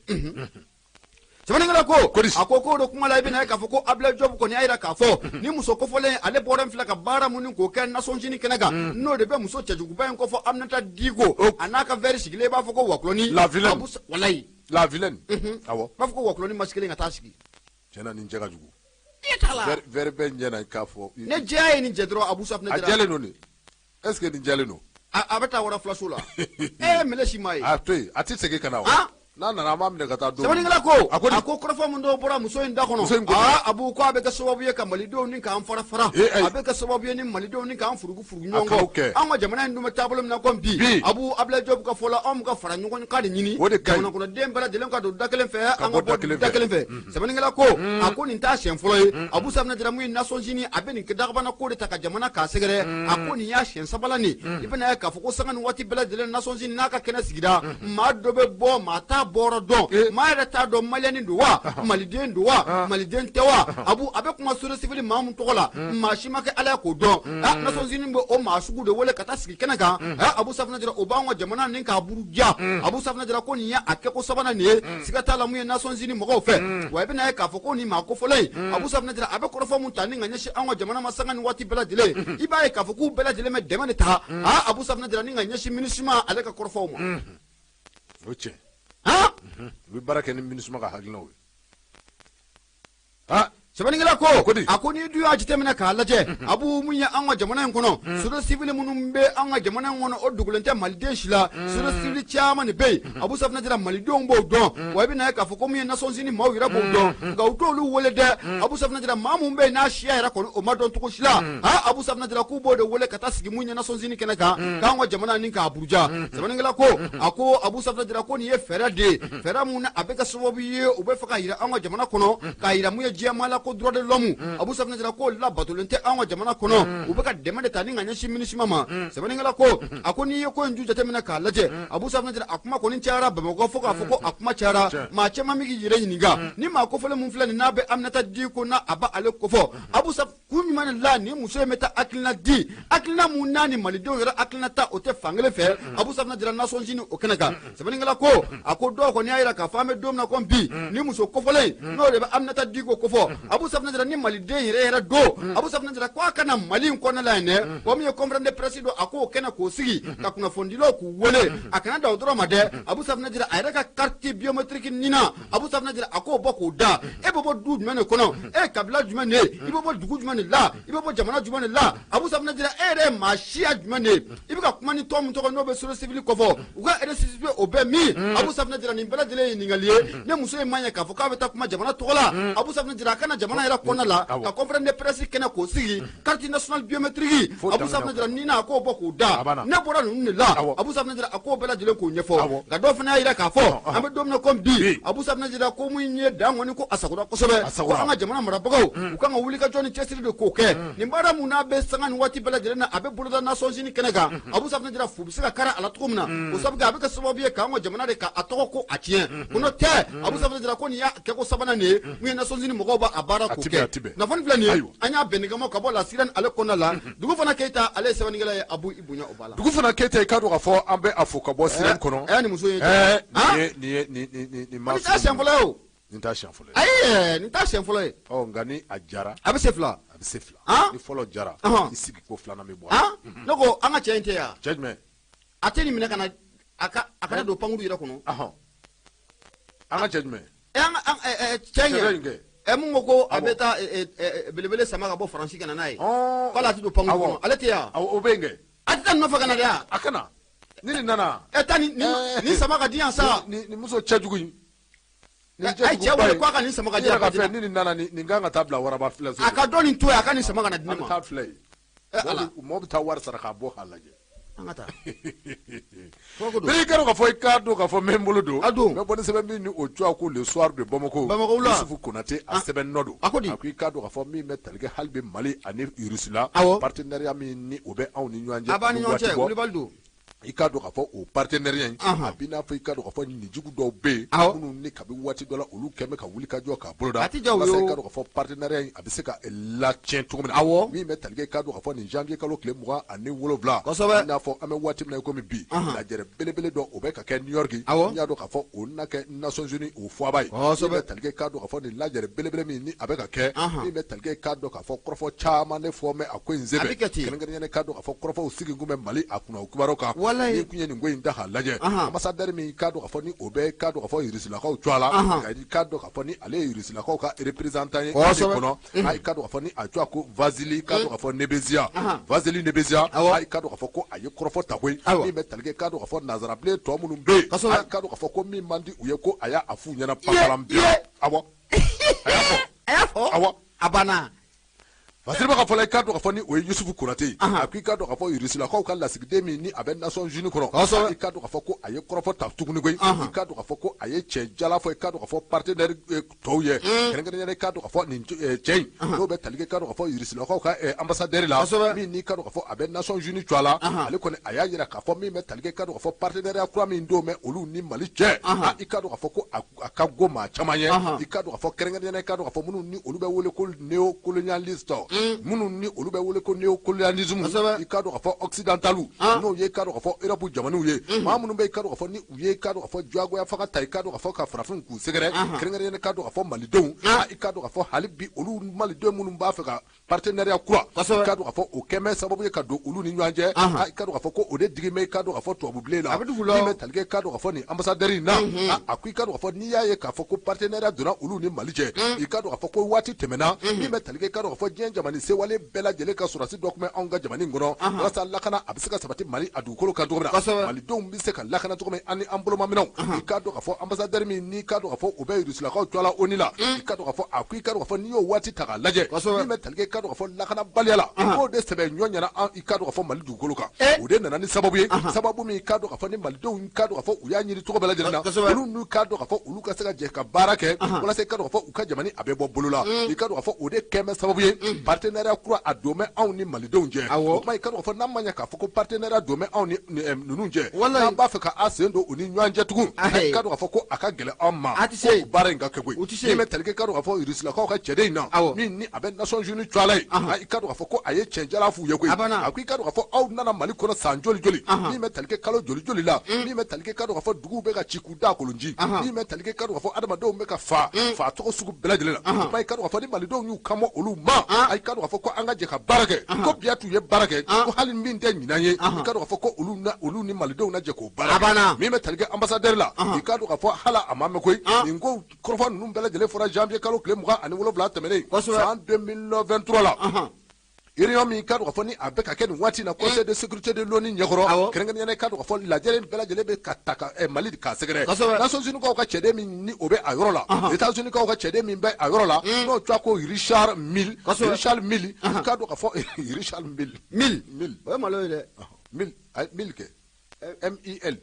Sɛbɛnnikɛla ko, a ko k'o de kuma la, i bɛna ye k'a fɔ ko Abdoulaye Diop kɔni y'a jira k'a fɔ ni muso kofɔlen ale bɔra in filɛ ka baara mun k'o kɛ Nations Unies kɛnɛ kan, n'o de bɛ muso cɛjuguba in kofɔ Aminata Diko, a n'a ka verre sigilen, i b'a fɔ ko wakulɔni. La vilaine. Walayi. La vilaine, awɔ. I b'a fɔ ko wakulɔni masigilen ka taa sigi. Tiɲɛna, nin cɛ ka jugu. E t'a la. Verre bɛɛ ɲɛ na k'a fɔ. Ne jɛya ye nin jɛ dɔrɔn, Abu Safunɛ. A jɛlen don de. Est ce que nin jɛlen don? A bɛ taa wara filaso la, e mele si maa ye. A to yen, a tɛ segin ka na o. N'a nana, an b'a minɛ ka taa don. Sɛbɛnnikɛla ko, a ko kɔrɔfɔ mun dɔw bɔra muso in da kɔnɔ, aa, Abu, ko a bɛ kɛ sababu ye ka malidenw ni k'an fara fara, a bɛ kɛ sababu ye ni malidenw ni k'an furugu furugu ɲɔgɔn kɔ. An ka jamana in dun bɛ taabolo min na komi bi, Abu, Abdoulaye Diop ka fɔ la, anw bɛ ka fara ɲɔgɔn kan de ɲini, jamana kɔnɔden bɛɛ lajɛlen ka don da kelen fɛ, an ka bɔ da kelen fɛ. Sɛbɛnnikɛla ko, a ko nin t'a siɲɛ fɔlɔ ye, Abu Safunɛ Jara, mun ye Nations Unies, a bɛ nin dagabana ko de ta ka jamana k'a sɛgɛrɛ. A ko nin y'a siɲɛ sabanan nin. I bɛna ye k'a fɔ ko sanga ni waati bɛɛ lajɛlen, Nations Unies n'a ka kɛnɛ sigira, maa dɔ bɛ bɔ, maa t'a bɔrɔ dɔn, maa yɛrɛ t'a dɔn maliyɛn don wa, maliden don wa, maliden tɛ wa. Abu, a bɛ kuma société civile maa mun tɔgɔ la, maa si ma kɛ Ala ye k'o dɔn. Nations Unies bɛ o maa sugu de wele ka taa sigi kɛnɛ kan. Abu Safunɛ Jara, o b'an ka jamana nin k'a buruja. Abu Safunɛ Jara ko nin ye a kɛko sabanan nin ye, siga t'a la mun ye Nations Unies mɔgɔw fɛ wa. I bɛna ye k'a fɔ ko nin maa kofɔlen in, Abu Safunɛ Jara, a bɛ kɔrɔfɔ mun ta ni ka ɲɛsin an ka jamana ma sanga ni waati bɛɛ lajɛlen, i b'a ye k'a fɔ k'u bɛɛ lajɛlen bɛ dɛmɛ de ta, Abu Safunɛ Jara, ni ka ɲɛsin MINUSMA ale ka kɔrɔfɔw ma. O tiɲɛ. U bɛ baara kɛ ni MINUSMA ka hakilinaw ye. Sɛbɛnnikɛla ko, a ko n'i dun y'a jateminɛ k'a lajɛ, Abu, mun ye an ka jamana in kɔnɔ, société civile minnu bɛ an ka jamana in kɔnɔ, o dogolen tɛ maliden si la. Société civile caman de bɛ yen, Abu Safunɛ Jara, malidenw b'o dɔn wa. I bɛna ye k'a fɔ ko mun ye Nations Unies maaw yɛrɛ b'o dɔn, nka u t'olu wele dɛ. Abu Safunɛ Jara, maa mun bɛ yen n'a siya yɛrɛ kɔni o ma dɔn cogo si la, Abu Safunɛ Jara, k'u b'o de wele ka taa sigi mun ye Nations Unies kɛnɛ kan k'an ka jamana nin k'a buruja. Sɛbɛnnikɛla ko, a ko Abu Safunɛ Jara ko nin ye fɛɛrɛ de ye, fɛɛrɛ mun a bɛ kɛ sababu ye u bɛ fɛ ka yira an ka jamana kɔnɔ, k'a yira mun ye diɲɛmaa la ko droit de l'homme, Abu Safunɛ Jara, k'o labatolen tɛ an ka jamana kɔnɔ. U bɛ ka dɛmɛ de ta ni ka ɲɛsin MINUSMA ma. Sɛbɛnnikɛla ko, a ko n'i ye ko in ju jateminɛ k'a lajɛ, Abu Safunɛ Jara, a kuma kɔni cayara Bamakɔ fo k'a fɔ ko a kuma cayara. Maa caman bɛ k'i yɛrɛ ɲininka ni maa kofɔlen mun filɛ nin n'a bɛ Aminata Diko n'a a b'ale kofɔ, Abu Saf, kun jumɛn de la ni muso in bɛ taa hakilina di, hakilina mun n'a ni malidenw yɛrɛ hakilina ta o tɛ fankelen fɛ, Abu Safunɛ Jara, Nations Unies o kɛnɛ kan? Sɛbɛnnikɛla ko, a ko dɔw kɔni y'a jira k'a fɔ an bɛ don min na komi bi, ni muso kofɔlen n'o de bɛ Aminata Diko kofɔ, Abu Safunɛ Jara, ni maliden yɛrɛ yɛrɛ don, Abu Safunɛ Jara, ko a ka na Mali in kɔnɔna la yen dɛ, wa min ye conférence de presse don, a k'o kɛnɛ k'o sigi ka kunnafonidilaw k'u wele. A kana da o dɔrɔn ma dɛ, Abu Safunɛ Jara, a yɛrɛ ka carte biométrique nina, Abu Safunɛ Jara, a k'o bɔ k'o da. E bɛ bɔ du jumɛn de kɔnɔ? E ye kabila jumɛn de ye? I bɛ bɔ dugu jumɛn de la? I bɛ bɔ jamana jumɛn de la? Abu Safunɛ Jara, e yɛrɛ ye maa siya jumɛn de ye? I bɛ ka ka kuma ni tɔn min tɔgɔ n'o bɛ société civile kofɔ u ka récépissé o bɛ min Abu Safinɛ Jara nin bɛɛ lajɛlen ye ɲininkali ye ne muso in ma ɲɛ k'a fɔ k'a bɛ taa kuma jamana tɔgɔ la Abu Safinɛ Jara a kana jamana yɛrɛ kɔnɔna la ka conférence de presse kɛnɛ k'o sigi carte nationale biométrique Abu Safinɛ Jara ni n'a k'o bɔ k'o da ne bɔra ninnu de la Abu Safinɛ Jara a k'o bɛɛ lajɛlen k'o ɲɛfɔ nka dɔw fana y'a jira k'a fɔ an bɛ don min na komi bi Abu Safinɛ Jara ko min ye dan kɔni ko a sagora kosɛbɛ ko an ka jamana marabagaw u kan ka wuli ka jɔ ni cɛsiri de k'o kɛ nin baara mun n'a bɛ sanga ni waati bɛɛ lajɛlen na a bɛ boloda Nations Unies kɛnɛ kan Abu Safinɛ Jara fu bɛ se ka kari a la cogo min na o sabu kɛ a bɛ kɛ sababu ye k'an ka jamana de k'a tɔgɔ ko a tiɲɛ ko n'o tɛ Abu Safinɛ Jara ko nin y'a kɛko sabanan de ye mun ye Nations Unies mɔgɔw b'a baara k'o kɛ kunnafoni filɛ nin ye an y'a bɛnnikama ka bɔ La Sirène ale kɔnɔna la dugu fana Keyita ale ye sɛbɛnnikɛla ye Abu i bonya o b'a la dugu fana Keyita i k'a dɔn k'a fɔ an bɛ a fo ka bɔ Sirène kɔnɔ ɛ nin muso in nin ye nin ma nin t'a siɲɛ fɔlɔ ye o nin t'a siɲɛ fɔlɔ ye ayi nin t'a siɲɛ fɔlɔ ye ɔ nka ni a jara a bɛ se fila a bɛ se fila ni fɔlɔ jara i sigi ko filanan bɛ bɔ ne ko an ka cɛ in tɛ yan cɛ jumɛn a tɛ nin minɛ ka na a ka a kana don pankuru yɛrɛ kɔnɔ an ka cɛ jumɛn cɛ in kɛ ɛ mun ko ko a bɛ taa belebele sama ka bɔ Faransi ka na n'a ye k'ale tɛ don pankuru kɔnɔ ale tɛ yan o bɛ yen kɛ a tɛ taa nin nɔfɛ ka na dɛ yan a kana ni nin nana ɛ taa nin sama ka di yan sa nin muso cɛjugu in a ye cɛ wele k'a ka nin sama ka di yan ni nin nana nin kan ka taa bila waraba filɛ a ka dɔ nin to yen a ka nin sama ka na di ne ma an bɛ taa filɛ yen mɔgɔ bɛ taa wari sara k'a bɔ k'a lajɛ an ka taa n'i kɛra k'a fɔ i k'a dɔn k'a fɔ n bɛ n bolo don a don n bɛ bɔ ni sɛbɛn min ni o cogoya ko Le Soir de Bamako Bamako la Yusufu Konate a sɛbɛn nɔ don a ko di a ko i k'a dɔn k'a fɔ min bɛ tali kɛ hali bi Mali ani Russie la partenariat min ni o bɛ anw ni ɲɔgɔn cɛ a b'an ni ɲɔgɔn cɛ wulibali don i k'a dɔn k'a fɔ o partenariat in a b'i n'a fɔ i k'a dɔn k'a fɔ nijugu dɔw bɛ yen minnu ni kabi waati dɔ la olu kɛn bɛ ka wuli ka jɔ k'a boloda a tɛ ja u ye i k'a dɔn k'a fɔ partenariat in a bɛ se ka latiɲɛ cogo min na min bɛ tali kɛ i k'a dɔn k'a fɔ nin janvier kalo tile 27 kosɛbɛ i n'a fɔ an bɛ waati min na i komi bi lajɛrɛ belebele dɔ o bɛ ka kɛ New York n'i y'a dɔn k'a fɔ o na kɛ Nations Unies o foaba ye min bɛ tali kɛ i k'a dɔn k'a fɔ nin lajɛrɛ belebele min ni a bɛ ka kɛ min bɛ tali kɛ i k'a dɔn k'a fɔ kɔrɔfɔ caman de fɔ mɛ a ko in senfɛ kɛrɛnkɛrɛnnenya i k'a dɔn k'a fɔ kɔrɔfɔw sigi kun bɛ Mali a kunna o kibaru kan ni kun ye nin ko in ta k'a lajɛ ambassadeur min k'a dɔn k'a fɔ ni o bɛ k'a dɔn k'a fɔ Rusilakaw cogoya la nka i k'a dɔn k'a fɔ ni ale ye Rusilakaw ka représentant ye kɔnɔ i k'a dɔn k'a fɔ ni a cogoya ko Vasily k'a dɔn k'a fɔ Nebenzia Vasily Nebenzia i k'a dɔn k'a fɔ ko a ye kɔrɔfɔ ta koyi min bɛ tali kɛ k'a dɔn k'a fɔ nanzarabilen tɔ minnu bɛ yen i k'a dɔn k'a fɔ ko min man di u ye ko a y'a f'u ɲɛna pankalan bi awɔ a y'a fɔ awɔ a banna. Vasily bɛ ka fɔ la i k'a dɔn k'a fɔ ni o ye Yusufu Konate ye a ko i k'a dɔn k'a fɔ Rusilakaw ka lasigiden min ni a bɛ Nations Unies kɔnɔ i k'a dɔn k'a fɔ ko a ye kɔrɔfɔ ta tuguni koyi i k'a dɔn k'a fɔ ko a ye cɛ jala fɔ i k'a dɔn k'a fɔ partenaire tɔw ye kɛrɛnkɛrɛnnenya i k'a dɔn k'a fɔ nin cɛ in n'o bɛ tali kɛ i k'a dɔn k'a fɔ Rusilakaw ka ambassadeur la min n'i k'a dɔn k'a fɔ a bɛ Nations Unies cogoya la ale kɔni a y'a jira k'a fɔ min bɛ tali kɛ i k'a dɔn k'a fɔ partenariat kura min don bɛ olu ni Mali cɛ i k'a dɔn k'a fɔ ko a ka go maa caman ye i k'a dɔn k'a fɔ kɛrɛnkɛrɛnnenya i k'a dɔn k'a fɔ minnu ni olu bɛ wele ko néocolonialiste minnu ni olu bɛ wele ko néocolonialisme i k'a dɔn k'a fɔ occidentaux n'o ye i k'a dɔn k'a fɔ Europe jamanaw ye maa minnu bɛ i k'a dɔn k'a fɔ ni u ye i k'a dɔn k'a fɔ diyagoya fanga ta i k'a dɔn k'a fɔ ka farafinw k'u sɛgɛrɛ kɛrɛnkɛrɛnnenya i k'a dɔn k'a fɔ malidenw i k'a dɔn k'a fɔ hali bi olu malidenw minnu b'a fɛ ka partenariat kura i k'a dɔn k'a fɔ o kɛmɛ sababu ye ka don olu ni ɲɔgɔn cɛ i k'a dɔn k'a fɔ ko o de digi bɛ i k'a dɔn k'a fɔ tubabubilen la min bɛ tali kɛ i k'a dɔn k'a fɔ nin ambassadeur in na a ko i k'a dɔn k'a fɔ n'i y'a ye k'a fɔ ko partenariat donna olu ni Mali cɛ i k'a dɔn k'a fɔ ko waati tɛmɛna min bɛ tali kɛ i k'a dɔn k'a fɔ diɲɛ jamana sewale bɛɛ lajɛlen ka sɔrɔdasi dɔ tun bɛ anw ka jamana in kɔnɔ walasa lakana a bɛ se ka sabati Mali a dugukolo kan cogo min na malidenw bɛ se ka lakana cogo min ani an bolomaminɛnw i k'a dɔn k'a fɔ ambassadeur min n'i k'a dɔn k'a fɔ o bɛ Rusilakaw tɔgɔ la ONU la i k'a dɔn k'a fɔ a ko i k'a dɔn k'a fɔ n'i y'o waati ta k'a lajɛ min bɛ tali kɛ i k'a dɔn k'a fɔ lakanabaliya la k'o de sɛbɛ ɲɔ ɲɛna an i k'a dɔn k'a fɔ Mali dugukolo kan o de nana ni sababu ye sababu min i k'a dɔn k'a fɔ ni malidenw i k'a dɔn k'a fɔ u y'a ɲini cogo bɛɛ lajɛlen na olu n'u k'a dɔn k'a fɔ olu ka se ka jɛ ka baara kɛ walasa i k'a dɔn k'a fɔ u ka jamana a bɛ bɔ bolo la i k'a dɔn k'a fɔ o de kɛn bɛ sababu ye partenariat kura a don bɛ anw ni malidenw cɛ o tuma i k'a dɔn k'a fɔ n'a ma ɲɛ k'a fɔ ko partenariat don bɛ anw ni ninnu cɛ n'an b'a fɛ ka an sen don u ni ɲɔgɔn cɛ tugun i k'a dɔn k'a fɔ ko a ka gɛlɛn anw ma ko baara in ka kɛ koyi min bɛ tali kɛ i k'a dɔn k'a fɔ Rusilakaw ka cɛden in na min ni a bɛ Nations Unies tɔgɔ la ye i k'a dɔn k'a fɔ ko a ye cɛnjala f'u ye koyi a ko i k'a dɔn k'a fɔ aw nana Mali kɔnɔ san joli joli min bɛ tali kɛ kalo joli joli la min bɛ tali kɛ i k'a dɔn k'a fɔ duguw bɛ ka ci k'u da kolonji min bɛ tali kɛ i k'a dɔn k'a fɔ adamadenw bɛ ka fa fa tɔgɔ sugu bɛɛ lajɛlen na o tuma i k'a dɔn k'a fɔ ni malidenw y'u kan bɔ olu ma i k'a dɔn k'a fɔ ko an ka jɛ ka baara kɛ ko biya t'u ye baara kɛ ko hali min tɛ ɲinan ye i k'a dɔn k'a fɔ ko olu ni malidenw na jɛ k'o baara kɛ min bɛ tali kɛ ambassadeur la i k'a dɔn k'a fɔ hali a ma mɛn koyi nin ko kɔrɔfɔ ninnu bɛɛ lajɛlen fɔra janvier kalo tile 27 tɛmɛnen san 2023 la. Réunion min ka dɔn k'a fɔ ni a bɛ ka kɛ nin waati in na conseil de sécurité de l'ONU ɲɛkɔrɔ, kɛrɛnkɛrɛnnenya ka dɔn k'a fɔ lajɛrɛ in bɛɛ lajɛlen bɛ ka ta ka Mali k'a sɛgɛrɛ. Nations Unies kaw ka cɛden min ni o bɛ a yɔrɔ la, États Unis kaw ka cɛden min bɛ a yɔrɔ la, n'o tɔgɔ ko Richard Mills. Richard Mills, ka dɔn k'a fɔ Richard Mills. Mills o ye malo ye dɛ. Mills, Mills kɛ M I L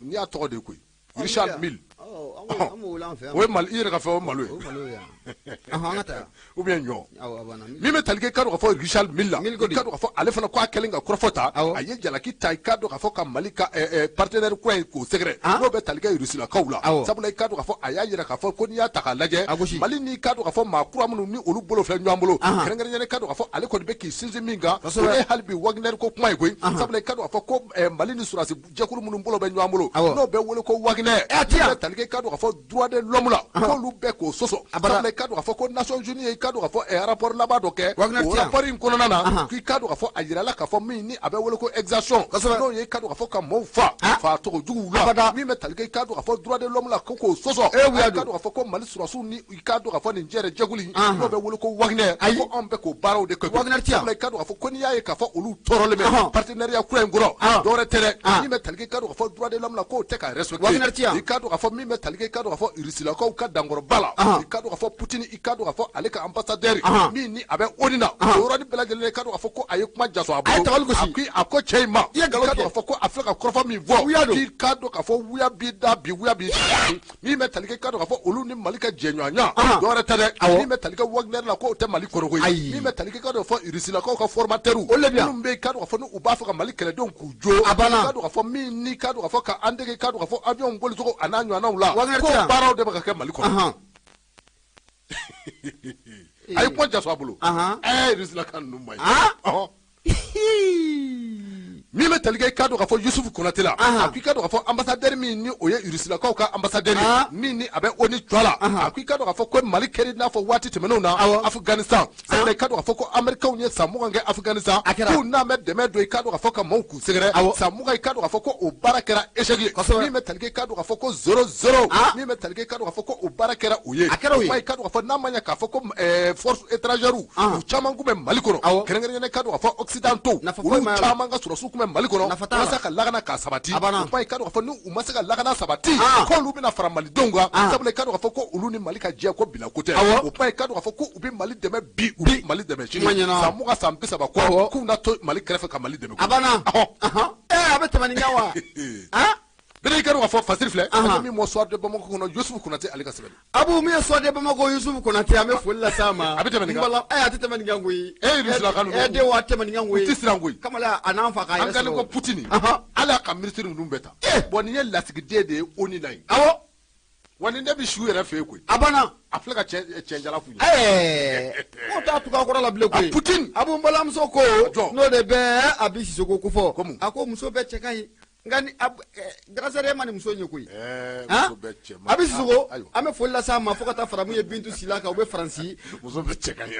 n'i y'a tɔgɔ de ye koyi. Richard Mills. O ye malo, i yɛrɛ ka fɛn o ye malo ye. An ka taa. Ou bien ɲɔ. Min bɛ tali kɛ ka dɔn k'a fɔ Richard Mills la, i ka dɔn k'a fɔ ale fana ko a kɛlen ka kɔrɔfɔ ta, a ye jalaki ta i ka dɔn k'a fɔ ka Mali ka partenaire kura in k'o sɛgɛrɛ, n'o bɛ tali kɛ Rusilakaw la. Sabula i ka dɔn k'a fɔ a y'a jira k'a fɔ ko n'i y'a ta k'a lajɛ, Mali n'i ka dɔn k'a fɔ maa kura minnu ni olu bolo filɛ ɲɔgɔn bolo, kɛrɛnkɛrɛnnenya ka dɔn k'a fɔ ale kɔni bɛ k'i sinsin min kan, o ye hali bi Wagner ko kuma ye koyi. Sabula i ka dɔn k'a fɔ ko Mali ni sɔrɔdasi jɛkulu minnu bolo bɛ ɲɔgɔn bolo, n'o bɛ wele ko Wagner, bɛ tali kɛ i ka dɔn k'a fɔ droit de l'homme la, k'olu bɛɛ k'o sɔsɔ. Sabula i ka dɔn k'a fɔ ko Nations Unies ye i ka dɔn k'a fɔ rapport laban dɔ kɛ, o rapport in kɔnɔna na, k'i ka dɔn k'a fɔ a yirala k'a fɔ min ni a bɛ wele ko exaction, n'o ye i ka dɔn k'a fɔ ka maaw fa fa cogo juguw la, min bɛ tali kɛ i ka dɔn k'a fɔ droit de l'homme la, ko k'o sɔsɔ. I ka dɔn k'a fɔ ko Mali sɔrɔdasiw ni i ka dɔn k'a fɔ nin jɛrɛ jɛkulu in, n'o bɛ wele ko Wagner, ko anw bɛ k'o baaraw de kɛ. Sabula i ka dɔn k'a fɔ ko n'i y'a ye k'a fɔ olu tɔɔrɔlen bɛ partenariat kura in kɔrɔ, dɔwɛrɛ tɛ dɛ, min bɛ tali kɛ i ka dɔn k'a fɔ droit de l'homme la, k'o tɛ ka respecter. I ka dɔn k'a fɔ min bɛ tali kɛ i ka dɔn k'a fɔ Rusilakaw ka dankɔrɔba la, i ka dɔn k'a fɔ Poutine, i ka dɔn k'a fɔ ale ka ambassadeur min ni a bɛ ONU na, o yɔrɔnin bɛɛ lajɛlen i ka dɔn k'a fɔ ko a ye kuma jaso a bolo, a ko cɛ in ma, i ka dɔn k'a fɔ ko a filɛ ka kɔrɔfɔ min fɔ, k'i ka dɔn k'a fɔ wuya b'i da bi, wuya b'i min bɛ tali kɛ i ka dɔn k'a fɔ olu ni Mali ka jɛɲɔgɔnya, dɔwɛrɛ tɛ dɛ, min bɛ tali kɛ Wagner la, k'o tɛ Mali kɔnɔ koyi, min bɛ tali kɛ i ka dɔn k'a fɔ Rusilakaw ka formateur minnu bɛ i ka dɔn k'a fɔ ni u b'a fɛ ka Mali kɛlɛdenw k'u jo, i ka dɔn k'a fɔ min ni ka dɔn k'a fɔ ka an dege i ka dɔn k'a fɔ avion bolicogo a n'a ɲɔgɔnnaw la, k'o baaraw de bɛ ka kɛ Mali kɔnɔ. A ye kuma jaso a bolo, Rusilaka ninnu ma ɲi. Min bɛ tali kɛ i ka dɔn k'a fɔ Yusufu Konate la, a ko i ka dɔn k'a fɔ ambassadeur min ni o ye Rusilakaw ka ambassadeur min ni a bɛ ONU tɔ la, a ko i ka dɔn k'a fɔ ko Mali kɛra i n'a fɔ waati tɛmɛnenw na Afganistan. Sabula i ka dɔn k'a fɔ ko Américains ye san 20 kɛ Afganistan, k'u n'a bɛ dɛmɛ don i ka dɔn k'a fɔ ka maaw k'u sɛgɛrɛ, san 20 i ka dɔn k'a fɔ ko o baara kɛra échec ye. Min bɛ tali kɛ i ka dɔn k'a fɔ ko 0-0, min bɛ tali kɛ i ka dɔn k'a fɔ ko o baara kɛra o ye. I ka dɔn k'a fɔ n'a ma ɲɛ k'a fɔ ko force étrangère u caman tun bɛ Mali kɔnɔ, kɛrɛnkɛrɛnnenya i ka dɔn k'a fɔ occidentaux olu caman ka sɔrɔdasiw tun bɛ Mali kɔnɔ walasa ka lakana k'a sabati. O kuma i ka dɔn k'a fɔ ni u ma se ka lakana sabati, k'olu bɛna fara malidenw kan. Sabula i ka dɔn k'a fɔ ko olu ni Mali ka jɛ ko bila ko tɛ. O kuma i ka dɔn k'a fɔ ko u bɛ Mali dɛmɛ bi, u bɛ Mali dɛmɛ sini, san 20 san 30 kɔ, k'u na to Mali kɛrɛfɛ ka Mali dɛmɛ. A banna. A bɛ tɛmɛ nin kan wa? Bɛɛ i ka dɔn k'a fɔ Fasiri filɛ, an bɛ min bɔ Soir de Bamako kɔnɔ, Yusufu Konate ale ka sɛbɛn. Abu min ye Soir de Bamako Yusufu Konate, an bɛ foli las'a ma. A bɛ tɛmɛ nin kan. A tɛ tɛmɛ nin kan koyi. E ye Rusilaka ninnu. Den wa a tɛ tɛmɛ nin kan koyi. U tɛ siran koyi. Kamalen a n'an fa k'a yɛrɛ sɔrɔ. An kɛlen ko Poutine. Hali a ka ministre ninnu bɛɛ ta. Bon nin ye lasigiden de ye ONU la yen. Awɔ. Wa nin de bɛ su yɛrɛ fɛ yen koyi. A banna. A filɛ ka cɛnjala f'u ye. K'o t'a tugu a kɔrɔ la bilen koyi. Poutine. Abu n balimamuso ko. N'o de bɛ Abi Sisoko kofɔ. A ko muso bɛɛ cɛ ka ɲi. Nka ni grâce ma ni muso in ye koyi. Abi Sisoko, an bɛ foli las'a ma fo ka taa fara mun ye Bintu Sila kan, u bɛ Faransi.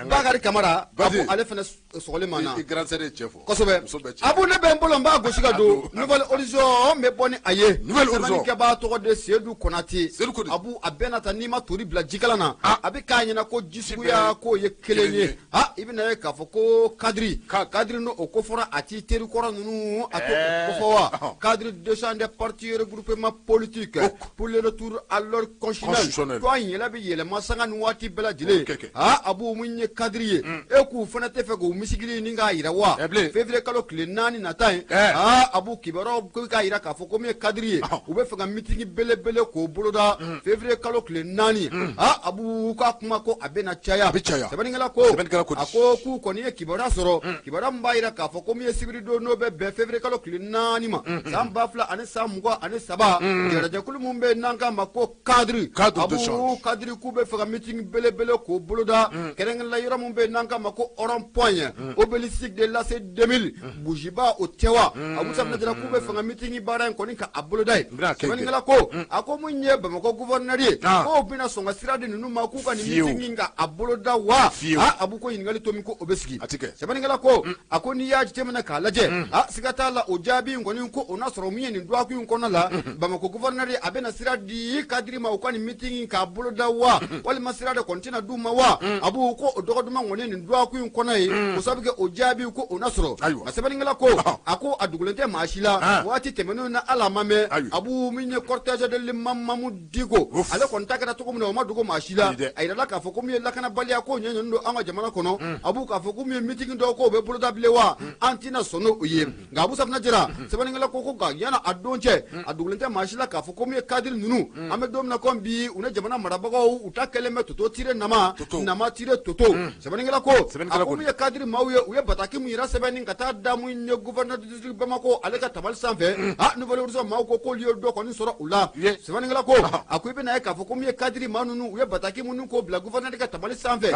Bakari Kamara, ale fana sɔgɔlen ma na. I grand sœur ye cɛ fɔ. Kosɛbɛ. Abu ne bɛ n bolo n b'a gosi ka don Nouvelle Horizon n bɛ bɔ ni a ye. Nouvelle Horizon. Sɛbɛnnikɛbaa tɔgɔ de Seydou Konate. Abu a bɛɛ na ta n'i ma tori bila jikalan na. A bɛ k'a ɲɛna ko ji suguya k'o ye kelen ye. I bɛna ye k'a fɔ ko kadiri. Kadiri n'o ko fɔra a t'i teri kɔrɔ ninnu a t'o ko fɔ wa. Cadre de des partis regroupements politiques pour le retour à l'ordre constitutionnel. Toi yɛlɛ bɛ yɛlɛma sanga ni waati bɛɛ lajɛlen. Abu mun ye cadre ye, e k'u fana tɛ fɛ k'u misigili ni k'a yira wa. Février kalo tile 4 nata in. Abu kibaruyaw k'a yira k'a fɔ ko min ye cadre ye, u bɛ fɛ ka meeting belebele k'o boloda février kalo tile 4. Abu ka kuma ko a bɛna caya. Sɛbɛnnikɛla ko a ko k'u kɔni ye kibaruya sɔrɔ, kibaruya min b'a yira k'a fɔ ko min ye sibiridon n'o bɛ bɛn février kalo tile 4 ma. San 2023, jɛrɛjɛkulu min bɛ n'an k'a ma ko cadre, Abu cadre k'u bɛ fɛ ka meeting belebele k'o boloda kɛrɛnkɛrɛnnenya yɔrɔ min bɛ n'an k'a ma ko rond point obélisque de l'AC 2000 Bujiba o tɛ wa. Abu Safinɛ Jara k'u bɛ fɛ ka meeting baara in kɔni ka a boloda yen. Sɛbɛnnikɛla ko a ko mun ye Bamakɔ gouverneur ye, k'o bɛna sɔn ka sira di ninnu ma k'u ka nin meeting ka a boloda wa. Abu ko ɲininkali to min ko o bɛ sigi. Sɛbɛnnikɛla ko a ko n'i y'a jateminɛ k'a lajɛ, siga t'a la o jaabi in kɔni ko o na sɔrɔ min ye nin dɔgɔkun in kɔnɔ la Bamakɔ gouverneur a bɛna sira di kadiri ma u ka nin meeting k'a boloda wa walima sira de kɔni tɛna d'u ma wa Abu ko o dɔgɔ duman kɔni nin dɔgɔkun in kɔnɔ ye o sabu kɛ o jaabi ko o na sɔrɔ. Nka sɛbɛnnikɛla ko a ko a dogolen tɛ maa si la waati tɛmɛnenw na ala ma mɛn Abu min ye cortège de l'imam Mamu Diko ale kɔni ta kɛra cogo min na o ma dogo maa si la. A yirala k'a fɔ ko min ye lakanabaliya ko ɲɛ don an ka jamana kɔnɔ Abu k'a fɔ ko min ye meeting dɔw ko o bɛ boloda bilen wa an tɛna sɔn n'o ye. Nka Abu Safinɛ Jara sɛbɛnnikɛla ko ko nka yanni a don cɛ a dogolen tɛ maa si la k'a fɔ ko min ye kadiri ninnu an bɛ don min na komi bi u ni jamana marabagaw u ta kɛlen bɛ toto tire nama nama tire toto. Sɛbɛnnikɛla ko a ko min ye kadiri maaw ye u ye bataki min yɛrɛ sɛbɛnni ka taa da min ye gouverneur du district Bamakɔ ale ka tabali sanfɛ a Nouvel Horizon maaw ko k'olu ye dɔ kɔni sɔrɔ u la. Sɛbɛnnikɛla ko a ko i bɛna ye k'a fɔ ko min ye kadiri maa ninnu u ye bataki minnu k'o bila gouverneur ka tabali sanfɛ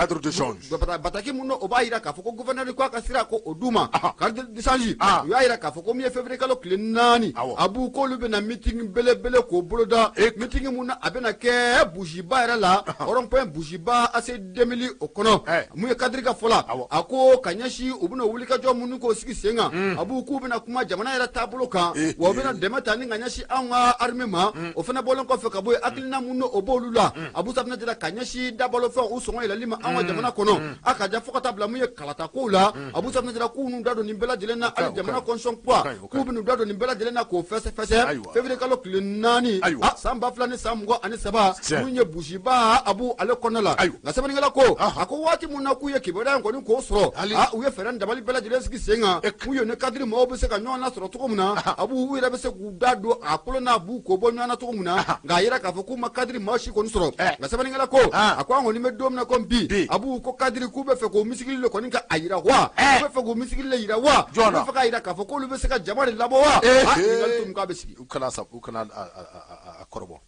bataki minnu o b'a jira k'a fɔ ko gouverneur ko a ka sira ko o d'u ma cadre d'échange u y'a jira k'a fɔ ko min ye février kalo tile 4 Abu k'olu bɛna meeting belebele k'o boloda meeting mun na a bɛna kɛ Busiba yɛrɛ la rond-point Busiba AC 2000 o kɔnɔ. Mun ye kadiri ka fɔ la a ko ka ɲɛsin u bɛna wulikajɔ minnu k'o sigi sen kan Abu k'u bɛna kuma jamana yɛrɛ taabolo kan wa u bɛna dɛmɛ ta ni ka ɲɛsin anw ka armée ma. O fana bɔlen kɔfɛ ka bɔ yen hakilina minnu o b'olu la Abu Safinɛ Jara ka ɲɛsin dabalofɛnw u sɔngɔ yɛlɛli ma anw ka jamana kɔnɔ a ka ja fo ka taa bila mun ye kalata kow la Abu Safinɛ Jara k'u n'u da don nin bɛɛ lajɛlen na hali jamana constitution kura k'u bɛn'u da don nin bɛɛ lajɛlen na k'o fɛsɛfɛsɛ février kalo tile 4 san 2023 mun ye Busiba Abu ale kɔnɔna la. Nka sɛbɛnnikɛla ko a ko waati mun na k'u ye kibaruya in kɔni k'o sɔrɔ u ye fɛɛrɛ dabali bɛɛ lajɛlen sigi sen kan k'u ye ni kadiri maaw bɛ se ka ɲɔgɔn lasɔrɔ cogo min na Abu u yɛrɛ bɛ se k'u da don a kolo n'a b'u k'o bɔ ɲɔgɔn na cogo min na nka a yira k'a fɔ k'u ma kadiri maa si kɔni sɔrɔ. Nka sɛbɛnnikɛla ko a ko an kɔni bɛ don min na komi bi Abu ko kadiri k'u bɛ fɛ k'o misigili de kɔni ka a yira wa u bɛ fɛ k'o misigili de yira wa u bɛ fɛ k'a yira k'a fɔ k'olu bɛ se ka jama de labɔ wa ɲininkali tun k'a bɛ sigi. U kana u kana a kɔrɔbɔ.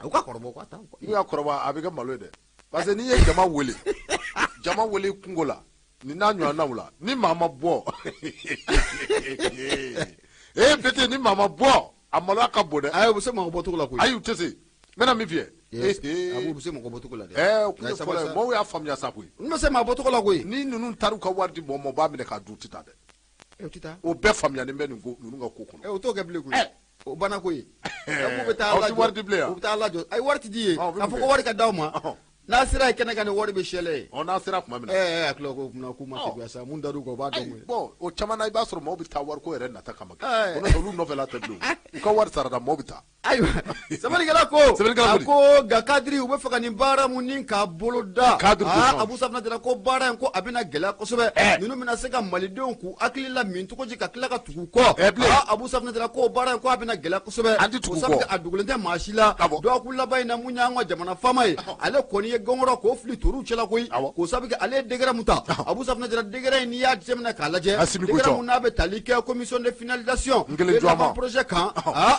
U ka kɔrɔbɔ ka taa. N'u y'a kɔrɔbɔ a bɛ kɛ malo ye dɛ parce que n'i ye jama wele jama wele kungo la nin n'a ɲɔgɔnnaw la ni maa ma bɔ pété ni maa ma bɔ a maloya ka bon dɛ. Ayi u bɛ se mɔgɔ bɔcogo la koyi. Ayi u tɛ se n bɛna min f'i ye. Abu u bɛ se mɔgɔ bɔcogo la dɛ. O kun ye fɔlɔ ye mɔgɔw y'a faamuya sa koyi. N bɛ se maa bɔcogo la koyi. Ni ninnu taar'u ka wari di mɔgɔ ma u b'a minɛ k'a dun u tɛ taa dɛ. U tɛ taa. O bɛɛ faamuyalen bɛ nin ko ninnu ka ko kɔnɔ. O t'o kɛ bilen koyi. O banna koyi. K'u bɛ taa lajɔ. Wari di bilen yan. U bɛ taa lajɔ ayi wari tɛ di yen. K'a fɔ ko wari ka d'aw ma. N'a sera kɛnɛ kan ni wari bɛ sɛlɛ ye. N'a sera tuma min na. A tila ko k'u ma keguya sa mun dar'u kan u b'a dɔn koyi. Bon o caman na i b'a sɔrɔ maaw bɛ taa wariko yɛrɛ nata kama. O n'o tɛ olu nɔfɛla tɛ bilen u ka wari sarada maaw bɛ taa. Ayiwa sɛbɛnnikɛla ko a ko nka kadiri u bɛ fɛ ka nin baara mun ni k'a boloda Abu Safinɛ Jara ko baara in ko a bɛna gɛlɛya kosɛbɛ ninnu bɛna se ka malidenw k'u hakili lamin cogo di ka tila ka tugu kɔ Abu Safinɛ Jara ko baara in ko a bɛna gɛlɛya kosɛbɛ o sabu a dogolen tɛ maa si la dɔgɔkun laban in na mun y'an ka jamana faama ye ale kɔni ye gɔngɔrɔ k'o fili toriw cɛla koyi k'o sabu kɛ ale ye décret mun ta Abu Safinɛ Jara décret in n'i y'a jateminɛ k'a lajɛ décret mun n'a bɛ tali kɛ commission de finalisation de l'avant-projet kan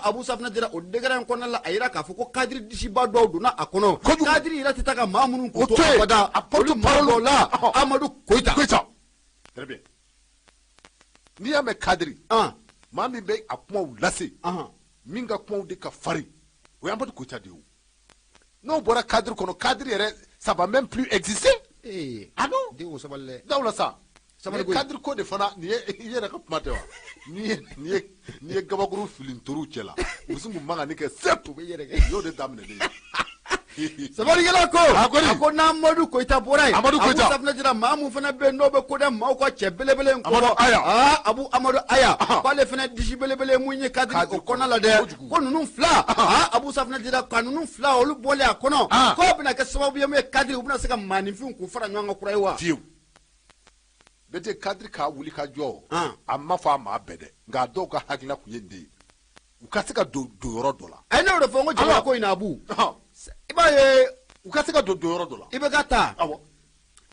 Abu Safinɛ Jara o décret in kɔnɔna la a yira k'a fɔ ko kadiri disiba dɔw donna a kɔnɔ kadiri yɛrɛ tɛ taa ka maa minnu ko to abada olu maa dɔw la Amadu Koyita. Très bien. N'i y'a mɛn kadiri maa min bɛ a kumaw lase min ka kumaw de ka farin o ye Amadu Koyita de ye o. N'o bɔra cadre kɔnɔ cadre yɛrɛ ça va même plus exister. Ah non denw sabali dɛ. Daw la sa. Sabali koyi. Cadre ko de fana nin ye i yɛrɛ ka kuma tɛ wa. N'i ye gabakuru fili ntoriw cɛ la u bɛ sin k'u mankan kɛ sep. U bɛ yɛrɛ kɛ. U y'o de daminɛ ne ye. Sɛbɛnnikɛla ko a ko n'Amadu Koyita bɔra yen Amadu Koyita Abu Safinɛ Jara maa mun fana bɛ yen n'o bɛ kodɔn maaw ka cɛ belebele in kɔrɔ Abu Amadu Aya k'ale fana disi belebele mun ye kadiri o kɔnɔna la dɛ ko ninnu fila Abu Safinɛ Jara ka ninnu fila olu bɔlen a kɔnɔ k'o bɛna kɛ sababu ye mun ye kadiri u bɛna se ka maaninfinw k'u fara ɲɔgɔn kan kura ye wa. Fiyewu bɛɛ kadiri k'a wuli ka jɔ a ma fɔ a maa bɛɛ dɛ nka dɔw ka hakilina tun ye nin de ye. U ka se ka don yɔrɔ dɔ la. A ye ne y'o de fɔ n ko jamana ko in na Abu. I b'a ye. U ka se ka don yɔrɔ dɔ la. I bɛ ka taa.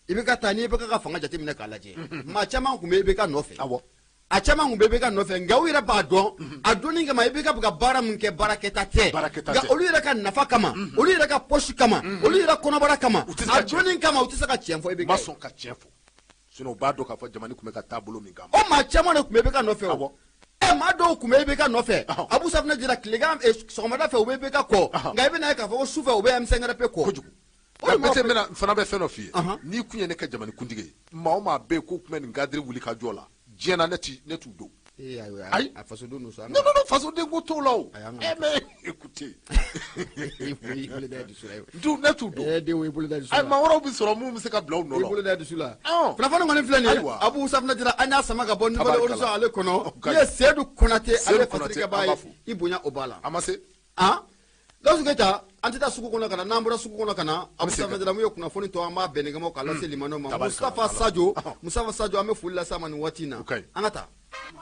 I bɛ ka taa n'i bɛ ka fanga jateminɛ k'a lajɛ. Maa caman tun bɛ IBK nɔfɛ. A caman tun bɛ IBK nɔfɛ nka u yɛrɛ b'a dɔn a donni kama IBK bɛ ka baara min kɛ baarakɛta tɛ. Nka olu yɛrɛ ka nafa kama. Olu yɛrɛ ka poche kama. Olu yɛrɛ kɔnɔbara kama. A donni kama u tɛ se ka tiɲɛ fɔ IBK ye. U ma sɔn ka tiɲɛ fɔ. Sinon u b'a dɔn k'a fɔ jamana tun bɛ ka taa bolo min kan. O maa caman de tun bɛ IBK nɔfɛ o. Maa dɔw tun bɛ IBK nɔfɛ Abu Safinɛ Jara tilegan sɔgɔmada fɛ u bɛ IBK kɔ nka i bɛna ye k'a fɔ ko sufɛ u bɛ M5RP kɔ. Kojugu. Nka bɛna fana bɛ fɛn dɔ f'i ye. N'i kun ye ne kɛ jamanakuntigi ye maa o maa bɛ yen k'u tun bɛ nin cadre wuli ka jɔ la diɲɛ na ne t'u dɔn. Ayi, a fasoden don sa. Non, non, non, fasoden ko t'o la o. Eh mais écoutez, I bolo da dusu la. Ne t'u dɔn. Eh denw, i bolo da dusu la. Ayi, maa wɛrɛw bɛ sɔrɔ mun bɛ se ka bila u nɔ la. I bolo da dusu la. Kunnafoni kɔni filɛ nin ye, Abu Safunɛ Jara, an y'a sama ka bɔ Nouvelle Horizon ale kɔnɔ. I ye Seyidu Konate, ale fatirikɛbaa ye, i bonya o b'a la. A ma se. Han, Gawusu Keyita, an tɛ taa sugu kɔnɔ ka na, n'an bɔra sugu kɔnɔ ka na, Abu Safunɛ Jara, mun ye kunnafoni tɔ, an b'a bɛn k'a lase limanaw ma. Mustafa Sajo, Mustafa Sajo, an bɛ foli lase a ma nin waati in na. An ka taa.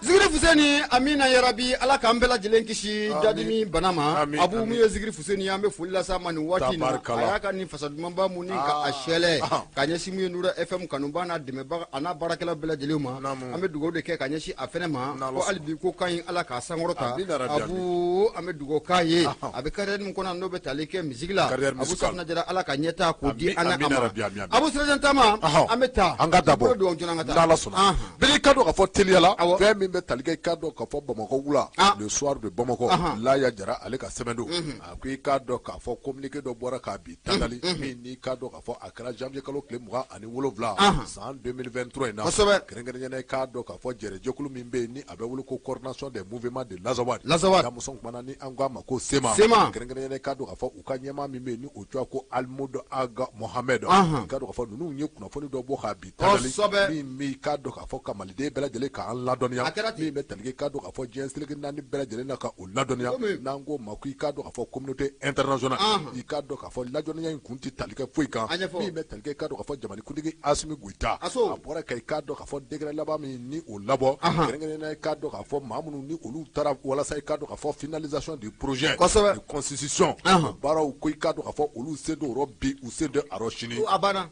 Zikiri Fuseni, amina yarabi, Ala k'an bɛɛ lajɛlen kisi dadimi bana ma. Abu, mun ye Zikiri Fuseni, an bɛ foli lase a ma nin waati in na. A y'a ka nin fasa dumanba mun ni ka a sɛlɛ ka ɲɛsin mun ye Nura FM kanuba n'a dɛmɛbaga a n'a baarakɛla bɛɛ lajɛlen ma. An bɛ dugawu de kɛ ka ɲɛsin a fɛnɛ ma, ko hali bi ko kan in, Ala k'a sankɔrɔta. Abu, an bɛ dugawu k'a ye, a bɛ carrière min kɔnɔ, n'o bɛ tali kɛ misigi la. Abu Safunɛ Jara, Ala ka ɲɛtaa k'o di an n'a ma. Abu Sirajan Taama, an bɛ taa. An ka dabɔ dugawu joona, an ka taa. N'Ala sɔnna. Bɛɛ ka dɔn k'a fɔ teliya la, fɛn min bɛ tali kɛ, i k'a dɔn k'a fɔ Bamakɔ wula, le soir de Bamakɔ, Laya Jara ale ka sɛbɛn don, a ko i k'a dɔn k'a fɔ communiqué dɔ bɔra k'a bi tatali min, n'i k'a dɔn k'a fɔ a kɛra janvier kalo tile 27 san 2023 in na. Kɛrɛnkɛrɛnnenya, i k'a dɔn k'a fɔ jɛrɛjɛkulu min bɛ yen ni a bɛ wele ko Coordination des mouvements de l'Azawad, l'Azawad, muso kumana ni an k'a ma ko CMA, CMA, kɛrɛnkɛrɛnnenya, i k'a dɔn k'a fɔ u ka ɲɛmaa min bɛ yen ni o tɔgɔ ko Alimudu Aga Mohamed, i k'a dɔn k'a fɔ ninnu ye kunnafoni dɔ bɔ k'a bi tatali min bɛ, i k'a dɔn k'a fɔ ka maliden bɛɛ lajɛlen k'an ladɔnniya, min bɛ tali kɛ, i k'a dɔn k'a fɔ diɲɛ seleke naani bɛɛ lajɛlen na, ka o ladɔnniya, n'an k'o ma ko i k'a dɔn k'a fɔ communauté internationale. I k'a dɔn k'a fɔ ladɔnniya in kun tɛ tali kɛ foyi kan, min bɛ tali kɛ, i k'a dɔn k'a fɔ jamanakuntigi Asimi Goyita, a bɔra ka, i k'a dɔn k'a fɔ décret laban min ni o labɔ, kɛrɛnkɛrɛnnenya, i k'a dɔn k'a fɔ maa minnu ni olu taara walasa, i k'a dɔn k'a fɔ finalisation du projet de constitution, o baaraw ko, i k'a dɔn k'a fɔ olu sen don o rɔ bi, u sen don a rɔ sini. A banna,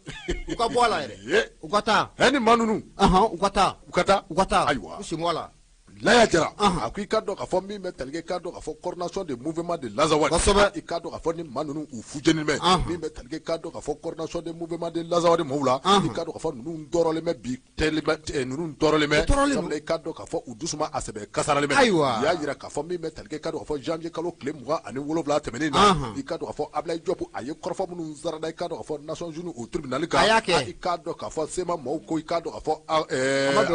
u ka bɔ a la yɛrɛ, u ka taa. Ɛ, ni maa ninnu. U ka taa. U ka taa. U ka taa. Ayiwa, u sen bɔ a la. Laya Jara a ko i k'a dɔn k'a fɔ min bɛ tali kɛ, i k'a dɔn k'a fɔ Coordination des mouvements de l'Azawad, i k'a dɔn k'a fɔ ni maa ninnu u fujeni bɛ, min bɛ tali kɛ, i k'a dɔn k'a fɔ Coordination des mouvements de l'Azawad maaw la, i k'a dɔn k'a fɔ ninnu tɔɔrɔlen bɛ bi, ninnu tɔɔrɔlen bɛ, sabula i k'a dɔn k'a fɔ u dusuma a sɛbɛ kasaralen bɛ. Ayiwa, u y'a jira k'a fɔ min bɛ tali kɛ, i k'a dɔn k'a fɔ janvier kalo tile 27 tɛmɛnen na, i k'a dɔn k'a fɔ Ablaye Diop a ye kɔrɔfɔ minnu sarada, i k'a dɔn k'a fɔ Nations Unies o tribunal kan, a y'a kɛ, i k'a dɔn k'a fɔ CMA maaw ko, i k'a dɔn k'a fɔ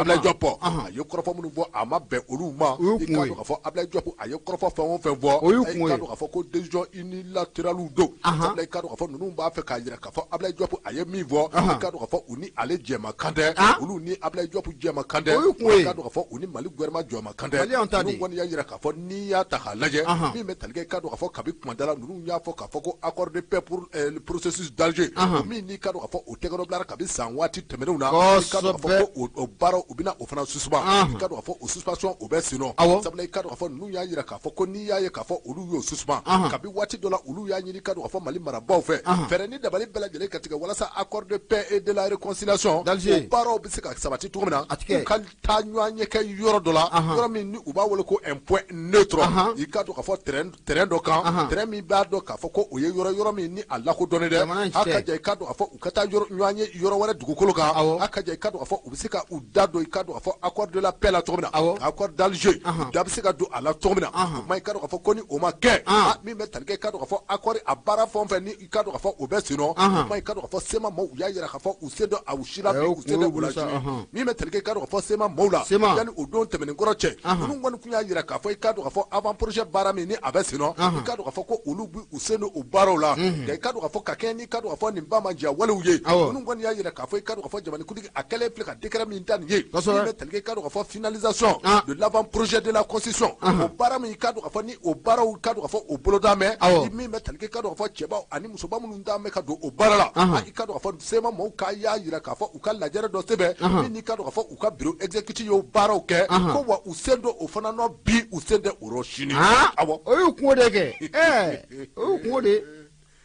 Ablaye Diop a ye kɔrɔfɔ minnu fɔ, a ma bɛn olu ma. I k'a dɔn k'a fɔ Ablaye Diop a ye kɔrɔfɔ fɛn o fɛn fɔ, i k'a dɔn k'a fɔ ko décision unilatérale don, sabula i k'a dɔn k'a fɔ ninnu b'a fɛ k'a jira k'a fɔ Ablaye Diop a ye min fɔ, i k'a dɔn k'a fɔ u ni ale jɛma kan tɛ, olu ni Ablaye Diop jɛma kan tɛ, i k'a dɔn k'a fɔ u ni Mali gouvernement jɔma kan tɛ. Ninnu kɔni y'a jira k'a fɔ n'i y'a ta k'a lajɛ, min bɛ tali kɛ, i k'a dɔn k'a fɔ kabi kumada la, ninnu y'a fɔ k'a fɔ ko accord de paix pour le processus d'Alger, o min n'i k'a dɔn k'a fɔ o tɛgɛnɔ bilara kabi san waati tɛmɛnenw na, i k'a dɔn k'a fɔ ko o baaraw u bɛna o fana suspend, i k'a dɔn k'a fɔ o suspension o bɛ sen nɔ, sabula i k'a dɔn k'a fɔ ninnu y'a jira k'a fɔ ko n'i y'a ye k'a fɔ olu y'o suspend kabi waati dɔ la, olu y'a ɲini, i k'a dɔn k'a fɔ Mali marabaaw fɛ, fɛɛrɛ ni dabali bɛɛ lajɛlen ka tigɛ walasa accord de paix et de la réconciliation, o baaraw bɛ se ka sabati cogo min na, u ka taa ɲɔgɔn ɲɛ kɛ yɔrɔ dɔ la, yɔrɔ min ni u b'a wele ko un point neutre, i k'a dɔn k'a fɔ terrain dɔ kan, terrain min b'a dɔn k'a fɔ ko o ye yɔrɔ min ni a lakodɔnnen dɛ, a ka ja, i k'a dɔn k'a fɔ u ka taa yɔrɔ ɲɔgɔn ye yɔrɔ wɛrɛ dugukolo kan, a ka ja, i k'a dɔn k'a fɔ u bɛ se ka u da don, i k'a dɔn k'a fɔ accord de la paix la cogo min na, accord d'Alger da bɛ se ka don a la cogo min na. O kuma, i k'a dɔn k'a fɔ ko ni o ma kɛ, min bɛ tali kɛ, i k'a dɔn k'a fɔ accord a baara fɛn o fɛn ni i k'a dɔn k'a fɔ o bɛ sen nɔ, o kuma, i k'a dɔn k'a fɔ CMA maaw u y'a jira k'a fɔ u sen don a u si la bi, u sen tɛ u la sini. Min bɛ tali kɛ, i k'a dɔn k'a fɔ CMA maaw la, yanni o don tɛmɛnen kɔrɔ cɛ, ninnu kɔni tun y'a jira k'a fɔ, i k'a dɔn k'a fɔ avant projet baara min ni a bɛ sen nɔ, i k'a dɔn k'a fɔ ko olu bɛ u sen don o baaraw la. Nka i k'a dɔn k'a fɔ ka kɛɲɛ ni, i k'a dɔn k'a fɔ nin ba ma diya walew ye, ninnu kɔni y'a jira k'a fɔ, i k'a dɔn k'a fɔ jamanakuntigi a kɛlen filɛ ka décret min ta nin ye, min bɛ tali kɛ, i k'a dɔn k'a fɔ finalisation de l'avant projet de la constitution, o baara min, i k'a dɔn k'a fɔ ni o baaraw, i k'a dɔn k'a fɔ o boloda mɛn, min bɛ tali kɛ, i k'a dɔn k'a fɔ cɛbaw ani musoba minnu t'an bɛ ka don o baara la, i k'a dɔn k'a fɔ CMA maaw k'a y'a jira k'a fɔ u ka lajɛrɛ dɔ sɛbɛn min n'i k'a dɔn k'a fɔ u ka bureau exécutif y'o baaraw kɛ, ko wa u sen don o fana nɔ bi, u sen tɛ o rɔ sini. Awɔ, o y'u kungo de kɛ, ɛɛ, o y'u kungo de,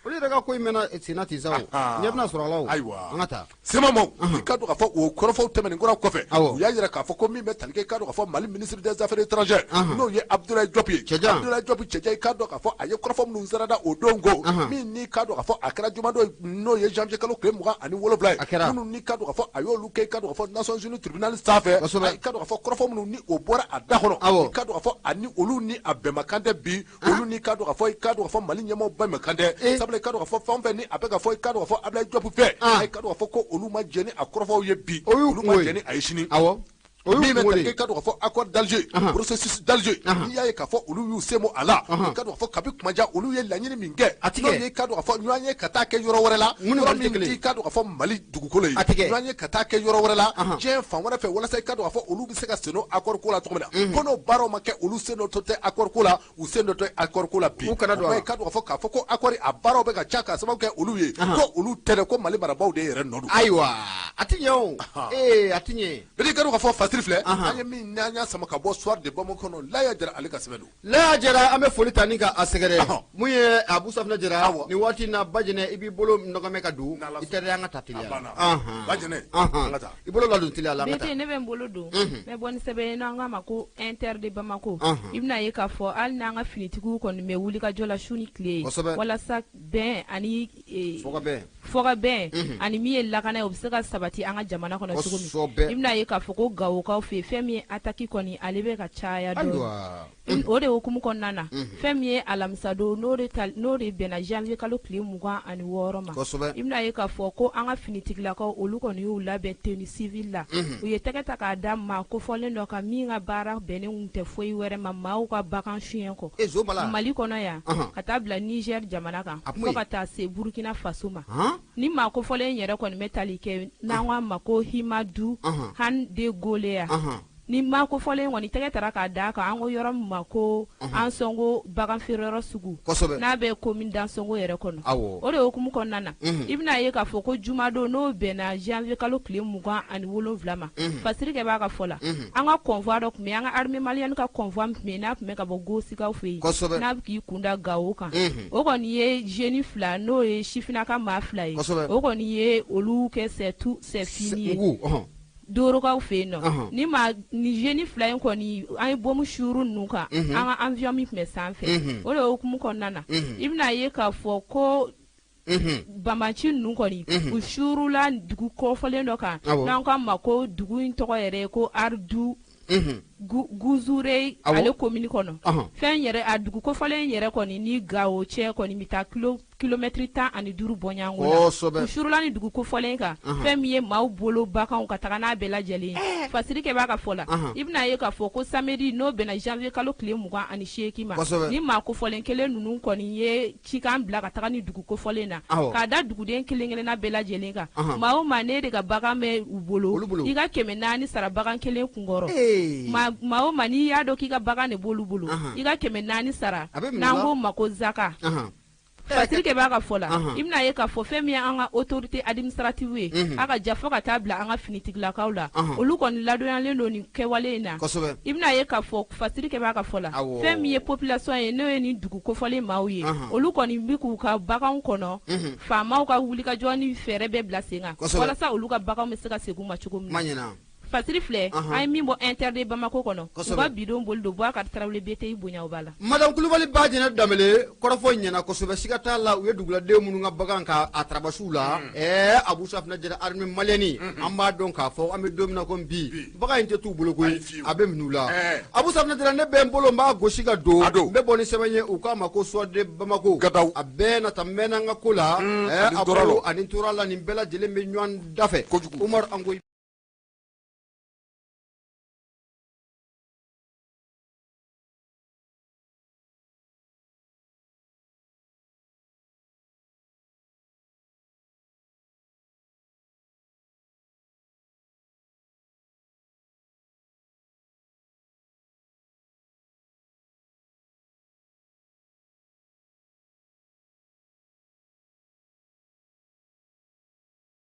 olu yɛrɛ ka ko in mɛnna senna ten sa, o ɲɛ bɛna sɔrɔ a la o. Ayiwa, an ka taa. CMA maaw, i k'a dɔn k'a fɔ o kɔrɔfɔw tɛmɛnen kɔrɔ kɔfɛ, u y'a jira k'a fɔ ko min bɛ tali kɛ, i k'a dɔn k'a fɔ Mali ministre des affaires étrangères, n'o ye Abdoulaye Diop ye, Abdoulaye Diop cɛcɛ, i k'a dɔn k'a fɔ a ye kɔrɔfɔ minnu sarada o don ko min n'i k'a dɔn k'a fɔ a kɛra jumadon, n'o ye janvier kalo tile 27 ye, minnu n'i k'a dɔn k'a fɔ a y'olu kɛ, i k'a dɔn k'a fɔ Nations Unies tribunal sanfɛ, i k'a dɔn k'a fɔ kɔrɔfɔ minnu ni o bɔra a da kɔnɔ, i k'a dɔn k'a fɔ ani olu ni a bɛnbakan tɛ bi, olu ni k'a dɔn k'a fɔ, i k'a dɔn k'a fɔ Mali ɲɛmaaw bɛnbakan tɛ, sabula i k'a dɔn k'a fɔ fɛn o fɛn ni a bɛ ka fɔ, i k'a dɔn k'a fɔ Abdoulaye Diop fɛ, i k'a dɔn k'a fɔ ko olu ma jɛn ni a kɔrɔfɔw ye bi, olu ma jɛn ni a ye sini. Awɔ. Min bɛ tali kɛ, i ka dɔn k'a fɔ accord d'Alger, processus d'Alger, n'i y'a ye k'a fɔ olu y'u sen bɔ a la, i ka dɔn k'a fɔ kabi kumajan olu ye laɲini min kɛ, n'o ye i ka dɔn k'a fɔ ɲɔgɔn ye ka taa kɛ yɔrɔ wɛrɛ la, yɔrɔ min t'i ka dɔn k'a fɔ Mali dugukolo ye, ɲɔgɔn ye ka taa kɛ yɔrɔ wɛrɛ la diɲɛ fan wɛrɛ fɛ, walasa i ka dɔn k'a fɔ olu bɛ se ka sen don accord ko la cogo min na, ko n'o baaraw ma kɛ, olu sen dɔ tɛ accord ko la, u sen dɔ tɛ accord ko la bi. U kana don a la. I ka dɔn k'a fɔ ko accord a baaraw bɛ ka ca k'a sababu kɛ olu ye, ko olu tɛ dɛ, ko Mali marabaaw de yɛrɛ nɔ don. Ayiwa, a ti ɲɛ o, ee a ti ɲɛ. I ka dɔn k'a fɔ Fasiri filɛ, an ye min n'an y'a sama ka bɔ Soir de Bamako kɔnɔ, Laya Jara ale ka sɛbɛn don. Laya Jara, an bɛ foli ta ni ka a sɛgɛrɛ. Mun ye Abu Safinɛ Jara, nin waati in na Bajɛnɛ, i b'i bolo nɔgɔmɛ ka don, i tɛ an ka taa teliya la. Bajɛnɛ, an ka taa. I bolo ladon teliya la, an ka taa. BT, ne bɛ n bolo don, n bɛ bɔ ni sɛbɛn ye n'an k'a ma ko Inter de Bamako. I bɛna ye k'a fɔ hali n'an ka finitigiw kɔni bɛ wuli ka jɔ la su ni tile ye, walasa bɛn ani fɔkabɛn ani min ye lakana ye, o bɛ se ka sabati an ka jamana kɔnɔ cogo min. I bɛna ye k'a fɔ ko Gawokaw fɛ yen, fɛn min ye attaque kɔni, ale bɛ ka caya dɔɔnin. O de hukumu kɔnɔna na, fɛn min ye alamisadon, n'o de bɛnna janvier kalo tile 26 ma, i bɛna ye k'a fɔ ko an ka finitigilakaw olu kɔni y'u labɛn tenue civile la. U ye tɛgɛ ta k'a da maa kofɔlen dɔ kan min ka baara bɛnnen tɛ foyi wɛrɛ ma maaw ka bagan suɲɛ kɔ Mali kɔnɔ yan ka taa bila Niger jamana kan fo ka taa se Burkina Faso ma. Ni maa kofɔlen yɛrɛ kɔni bɛ tali kɛ n'an k'a ma ko Himadu Han de Goleya. Ni maa kofɔlen kɔni tɛgɛ taara k'a d'a kan, an ko yɔrɔ min ma ko Ansongo bagan feereyɔrɔ sugu, n'a bɛ commune d'Ansongo yɛrɛ kɔnɔ. O de hukumu kɔnɔna na, i bɛna ye k'a fɔ ko jumadon, n'o bɛnna janvier kalo tile 27 ma, Fasiri kɛ b'a ka fɔ la, an ka convoi dɔ tun bɛ, an ka armée malienne ka convoi min tun bɛ yen, n'a tun bɛ ka bɔ Gosikaw fɛ yen, n'a bɛ k'i kun da Gawo kan, o kɔni ye jeune fila, n'o ye sifinnaka maa fila ye, o kɔni ye olu kɛ c'est tout c'est fini ye. Dorokaw fɛ yen nɔ, ni ma ni jeune fila in kɔni, an ye bombe suuru ninnu kan an ka avion min tun bɛ sanfɛ. O de hukumu kɔnɔna na, i bɛna ye k'a fɔ ko banbanci ninnu kɔni, u suurula dugu kɔfɔlen dɔ kan, n'an k'a ma ko dugu in tɔgɔ yɛrɛ ye ko Ardu Guzure, ale commune kɔnɔ. Fɛn yɛrɛ a dugu kofɔlen yɛrɛ kɔni ni Gawo cɛ kɔni bɛ taa kilomɛtiri 15 bɔɲɔgɔnko la. U suurula ni dugu kofɔlen kan, fɛn min ye maaw bolo baganw ka taga n'a bɛɛ lajɛlen ye. Fasiri kɛ b'a ka fɔ la, i bɛna ye k'a fɔ ko samedi, n'o bɛnna janvier kalo tile 28 ma, ni maa kofɔlen kelen ninnu kɔni ye cikan bila ka taga ni dugu kofɔlen na, k'a da duguden kelen kelenna bɛɛ lajɛlen kan, maa o maa ne de ka bagan bɛ u bolo, i ka 400 sara bagan kelen kunkɔrɔ. Maa o maa n'i y'a dɔn k'i ka bagan de b'olu bolo, i ka 400 sara, n'an k'o ma ko zaka. Fasiri kɛ b'a ka fɔ la, i bɛna ye k'a fɔ fɛn min ye an ka autorité administrative ye, a ka ja fo ka taa bila an ka finitigilakaw la, olu kɔni ladonyalen don nin kɛwale in na. I bɛna ye k'a fɔ Fasiri kɛ b'a ka fɔ la, fɛn min ye population ye, n'o ye nin dugu kofɔlen maaw ye, olu kɔni bɛ k'u ka baganw kɔnɔ, faamaw ka wulikajɔ ni fɛɛrɛ bɛɛ bila sen kan walasa olu ka baganw bɛ se ka segin u ma cogo min na. Fasiri filɛ, an ye min bɔ Inter de Bamako kɔnɔ, u ka bidon boli don Boubacar Tarawele BTI bonyaw b'a la. Madame Kulubali Bajɛnɛ Danbele, kɔrɔfɔ ɲɛna kosɛbɛ, siga t'a la, u ye duguladen minnu ka bagan ka a tarabasiw la, Abu Safinɛ Jara, armée malienne, an b'a dɔn k'a fɔ an bɛ don min na komi bi, bagan in tɛ t'u bolo koyi, a bɛ minɛ u la. Abu Safinɛ Jara, ne bɛ n bolo n b'a gosi ka don, n bɛ bɔ ni sɛbɛn ye, u k'a ma ko Soir de Bamako. A bɛɛ na taa mɛnna n ka ko la, Abu ani tora la, nin bɛɛ lajɛlen bɛ ɲɔgɔn dafɛ. Umar Angoyi.